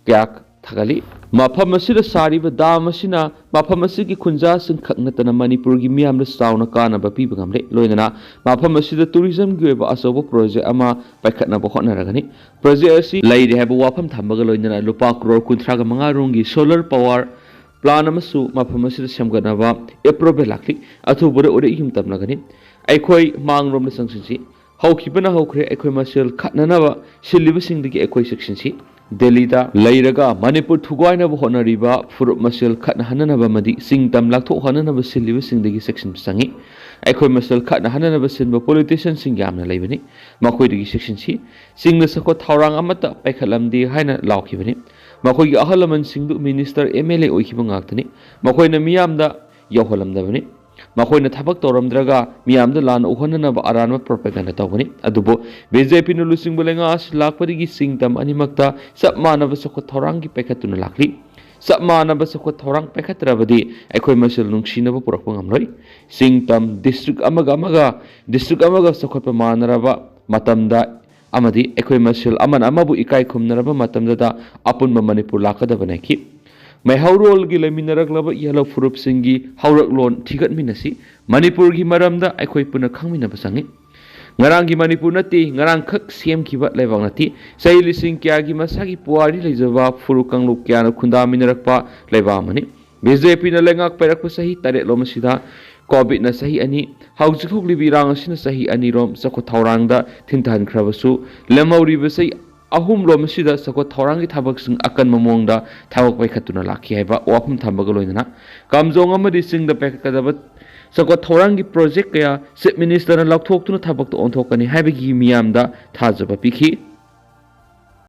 ꯀꯌꯥ ꯊꯥꯒꯠꯂꯤ꯫ ꯃꯐꯝ ꯑꯁꯤꯗ ꯁꯥꯔꯤꯕ ꯗꯥꯝ ꯑꯁꯤꯅ ꯃꯐꯝ ꯑꯁꯤꯒꯤ ꯈꯨꯟꯖꯥꯁꯤꯡ ꯈꯛ ꯅꯠꯇꯅ ꯃꯅꯤꯄꯨꯔꯒꯤ ꯃꯤꯌꯥꯝꯗ ꯆꯥꯎꯅ ꯀꯥꯟꯅꯕ ꯄꯤꯕ ꯉꯝꯂꯦ꯫ ꯂꯣꯏꯅꯅ ꯃꯐꯝ ꯑꯁꯤꯗ ꯇꯨꯔꯤꯖꯝꯒꯤ ꯑꯣꯏꯕ ꯑꯆꯧꯕ ꯄ꯭ꯔꯣꯖꯦꯛ ꯑꯃ ꯄꯥꯏꯈꯠꯅꯕ ꯍꯣꯠꯅꯔꯒꯅꯤ꯫ ꯄ꯭ꯔꯣꯖꯦꯛ ꯑꯁꯤ ꯂꯩꯔꯦ ꯍꯥꯏꯕ ꯋꯥꯐꯝ ꯊꯝꯕꯒ ꯂꯣꯏꯅꯅ ꯂꯨꯄꯥ ꯀ꯭ꯔꯣꯔ ꯀꯨꯟꯊ꯭ꯔꯥꯒ ꯃꯉꯥ ꯔꯣꯝꯒꯤ ꯁꯣꯂꯔ ꯄꯋꯥꯔ ꯄ꯭ꯂꯥꯟ ꯑꯃꯁꯨ ꯃꯐꯝ ꯑꯁꯤꯗ ꯁꯦꯝꯒꯠꯅꯕ ꯑꯦꯄ꯭ꯔꯨꯚꯦꯜ ꯂꯥꯛꯂꯤ꯫ ꯑꯊꯨꯕꯗ ꯎꯔꯦꯛ ꯌꯨꯝ ꯇꯝꯂꯒꯅꯤ꯫ ꯑꯩꯈꯣꯏ ꯃꯥꯡꯂꯣꯝꯗ ꯆꯪꯁꯤꯟꯁꯤ꯫ ꯍꯧꯈꯤꯕꯅ ꯍꯧꯈ꯭ꯔꯦ, ꯑꯩꯈꯣꯏ ꯃꯁꯦꯜ ꯈꯠꯅꯅꯕ ꯁꯤꯜꯂꯤꯕꯁꯤꯡꯗꯒꯤ ꯑꯩꯈꯣꯏ ꯆꯦꯛꯁꯤꯟꯁꯤ꯫ ꯗꯦꯜꯂꯤꯗ ꯂꯩꯔꯒ ꯃꯅꯤꯄꯨꯔ ꯊꯨꯒꯥꯏꯅꯕ ꯍꯣꯠꯅꯔꯤꯕ ꯐꯨꯔꯨꯞ ꯃꯁꯦꯜ ꯈꯠꯅꯍꯟꯅꯅꯕ ꯑꯃꯗꯤ ꯆꯤꯡ ꯇꯝ ꯂꯥꯛꯊꯣꯛꯍꯟꯅꯅꯕ ꯁꯤꯜꯂꯤꯕꯁꯤꯡꯗꯒꯤ ꯆꯦꯛꯁꯤꯟꯕ ꯆꯪꯏ꯫ ꯑꯩꯈꯣꯏ ꯃꯁꯦꯜ ꯈꯠꯅꯍꯟꯅꯅꯕ ꯁꯤꯟꯕ ꯄꯣꯂꯤꯇꯤꯁꯤꯌꯟꯁꯤꯡ ꯌꯥꯝꯅ ꯂꯩꯕꯅꯤ, ꯃꯈꯣꯏꯗꯒꯤ ꯆꯦꯛꯁꯤꯟꯁꯤ꯫ ꯆꯤꯡꯗ ꯆꯥꯎꯈꯠ ꯊꯧꯔꯥꯡ ꯑꯃꯠꯇ ꯄꯥꯏꯈꯠꯂꯝꯗꯦ ꯍꯥꯏꯅ ꯂꯥꯎꯈꯤꯕꯅꯤ꯫ ꯃꯈꯣꯏꯒꯤ ꯑꯍꯜ ꯂꯃꯟꯁꯤꯡꯗꯨ ꯃꯤꯅꯤꯁꯇꯔ, ꯑꯦꯝ ꯑꯦꯜ ꯑꯦ ꯑꯣꯏꯈꯤꯕ ꯉꯥꯛꯇꯅꯤ꯫ ꯃꯈꯣꯏꯅ ꯃꯤꯌꯥꯝꯗ ꯌꯧꯍꯜꯂꯝꯗꯕꯅꯤ꯫ ꯃꯈꯣꯏꯅ ꯊꯕꯛ ꯇꯧꯔꯝꯗ꯭ꯔꯒ ꯃꯤꯌꯥꯝꯗ ꯂꯥꯟꯅ ꯎꯍꯟꯅꯅꯕ ꯑꯔꯥꯟꯕ ꯄ꯭ꯔꯣꯄꯦꯒꯥꯟꯗꯥ ꯇꯧꯒꯅꯤ꯫ ꯑꯗꯨꯕꯨ ꯕꯤ ꯖꯦ ꯄꯤꯅ ꯂꯨꯆꯤꯡꯕ ꯂꯩꯉꯥꯛ ꯑꯁꯤ ꯂꯥꯛꯄꯗꯒꯤ ꯆꯤꯡ ꯇꯝ ꯑꯅꯤꯃꯛꯇ ꯆꯞ ꯃꯥꯟꯅꯕ ꯆꯥꯎꯈꯠ ꯊꯧꯔꯥꯡꯒꯤ ꯄꯥꯏꯈꯠꯇꯨꯅ ꯂꯥꯛꯂꯤ꯫ ꯆꯞ ꯃꯥꯟꯅꯕ ꯆꯥꯎꯈꯠ ꯊꯧꯔꯥꯡ ꯄꯥꯏꯈꯠꯇ꯭ꯔꯕꯗꯤ ꯑꯩꯈꯣꯏ ꯃꯁꯦꯜ ꯅꯨꯡꯁꯤꯅꯕ ꯄꯨꯔꯛꯄ ꯉꯝꯂꯣꯏ꯫ ꯆꯤꯡ ꯇꯝ ꯗꯤꯁꯇ꯭ꯔꯤꯛ ꯑꯃꯒ ꯑꯃꯒ, ꯗꯤꯁꯇ꯭ꯔꯤꯛ ꯑꯃꯒ ꯆꯥꯎꯈꯠꯄ ꯃꯥꯟꯅꯔꯕ ꯃꯇꯝꯗ ꯑꯃꯗꯤ ꯑꯩꯈꯣꯏ ꯃꯁꯦꯜ ꯑꯃꯅ ꯑꯃꯕꯨ ꯏꯀꯥꯏ ꯈꯨꯝꯅꯔꯕ ꯃꯇꯝꯗꯗ ꯑꯄꯨꯟꯕ ꯃꯅꯤꯄꯨꯔ ꯂꯥꯛꯀꯗꯕꯅꯤ꯫ ꯃꯩꯍꯧꯔꯣꯜꯒꯤ ꯂꯩꯃꯤꯟꯅꯔꯛꯂꯕ ꯌꯦꯜꯍꯧ ꯐꯨꯔꯨꯞꯁꯤꯡꯒꯤ ꯍꯧꯔꯛꯂꯣꯟ ꯊꯤꯒꯠꯃꯤꯟꯅꯁꯤ꯫ ꯃꯅꯤꯄꯨꯔꯒꯤ ꯃꯔꯝꯗ ꯑꯩꯈꯣꯏ ꯄꯨꯟꯅ ꯈꯪꯃꯤꯟꯅꯕ ꯆꯪꯏ꯫ ꯉꯔꯥꯡꯒꯤ ꯃꯅꯤꯄꯨꯔ ꯅꯠꯇꯦ, ꯉꯔꯥꯡꯈꯛ ꯁꯦꯝꯈꯤꯕ ꯂꯩꯕꯥꯛ ꯅꯠꯇꯦ꯫ ꯆꯍꯤ ꯂꯤꯁꯤꯡ ꯀꯌꯥꯒꯤ ꯃꯁꯥꯒꯤ ꯄꯨꯋꯥꯔꯤ ꯂꯩꯖꯕ ꯐꯨꯔꯨꯞ ꯀꯥꯡꯂꯨꯞ ꯀꯌꯥꯅ ꯈꯨꯟꯗꯥꯃꯤꯟꯅꯔꯛꯄ ꯂꯩꯕꯥꯛ ꯑꯃꯅꯤ꯫ ꯕꯤ ꯖꯦ ꯄꯤꯅ ꯂꯩꯉꯥꯛ ꯄꯥꯏꯔꯛꯄ ꯆꯍꯤ ꯇꯔꯦꯠꯂꯣꯝ ꯑꯁꯤꯗ ꯀꯣꯚꯤꯗꯅ ꯆꯍꯤ ꯑꯅꯤ, ꯍꯧꯖꯤꯛ ꯍꯧꯂꯤꯕ ꯏꯔꯥꯡ ꯑꯁꯤꯅ ꯆꯍꯤ ꯑꯅꯤꯔꯣꯝ ꯆꯥꯎꯈꯠ ꯊꯧꯔꯥꯡꯗ ꯊꯤꯟꯊꯍꯟꯈ꯭ꯔꯕꯁꯨ, ꯂꯦꯝꯍꯧꯔꯤꯕ ꯆꯍꯤ ꯑꯍꯨꯝꯂꯣꯝ ꯑꯁꯤꯗ ꯆꯥꯎꯈꯠ ꯊꯧꯔꯥꯡꯒꯤ ꯊꯕꯛꯁꯤꯡ ꯑꯀꯟꯕ ꯃꯑꯣꯡꯗ ꯊꯕꯛ ꯄꯥꯏꯈꯠꯇꯨꯅ ꯂꯥꯛꯈꯤ ꯍꯥꯏꯕ ꯋꯥꯐꯝ ꯊꯝꯕꯒ ꯂꯣꯏꯅꯅ ꯀꯥꯝꯖꯣꯡ ꯑꯃꯗꯤ ꯆꯤꯡꯗ ꯄꯥꯏꯈꯠꯀꯗꯕ ꯆꯥꯎꯈꯠ ꯊꯧꯔꯥꯡꯒꯤ ꯄ꯭ꯔꯣꯖꯦꯛ ꯀꯌꯥ ꯆꯤꯐ ꯃꯤꯅꯤꯁꯇꯔꯅ ꯂꯥꯎꯊꯣꯛꯇꯨꯅ ꯊꯕꯛꯇ ꯑꯣꯟꯊꯣꯛꯀꯅꯤ ꯍꯥꯏꯕꯒꯤ ꯃꯤꯌꯥꯝꯗ ꯊꯥꯖꯕ ꯄꯤꯈꯤ꯫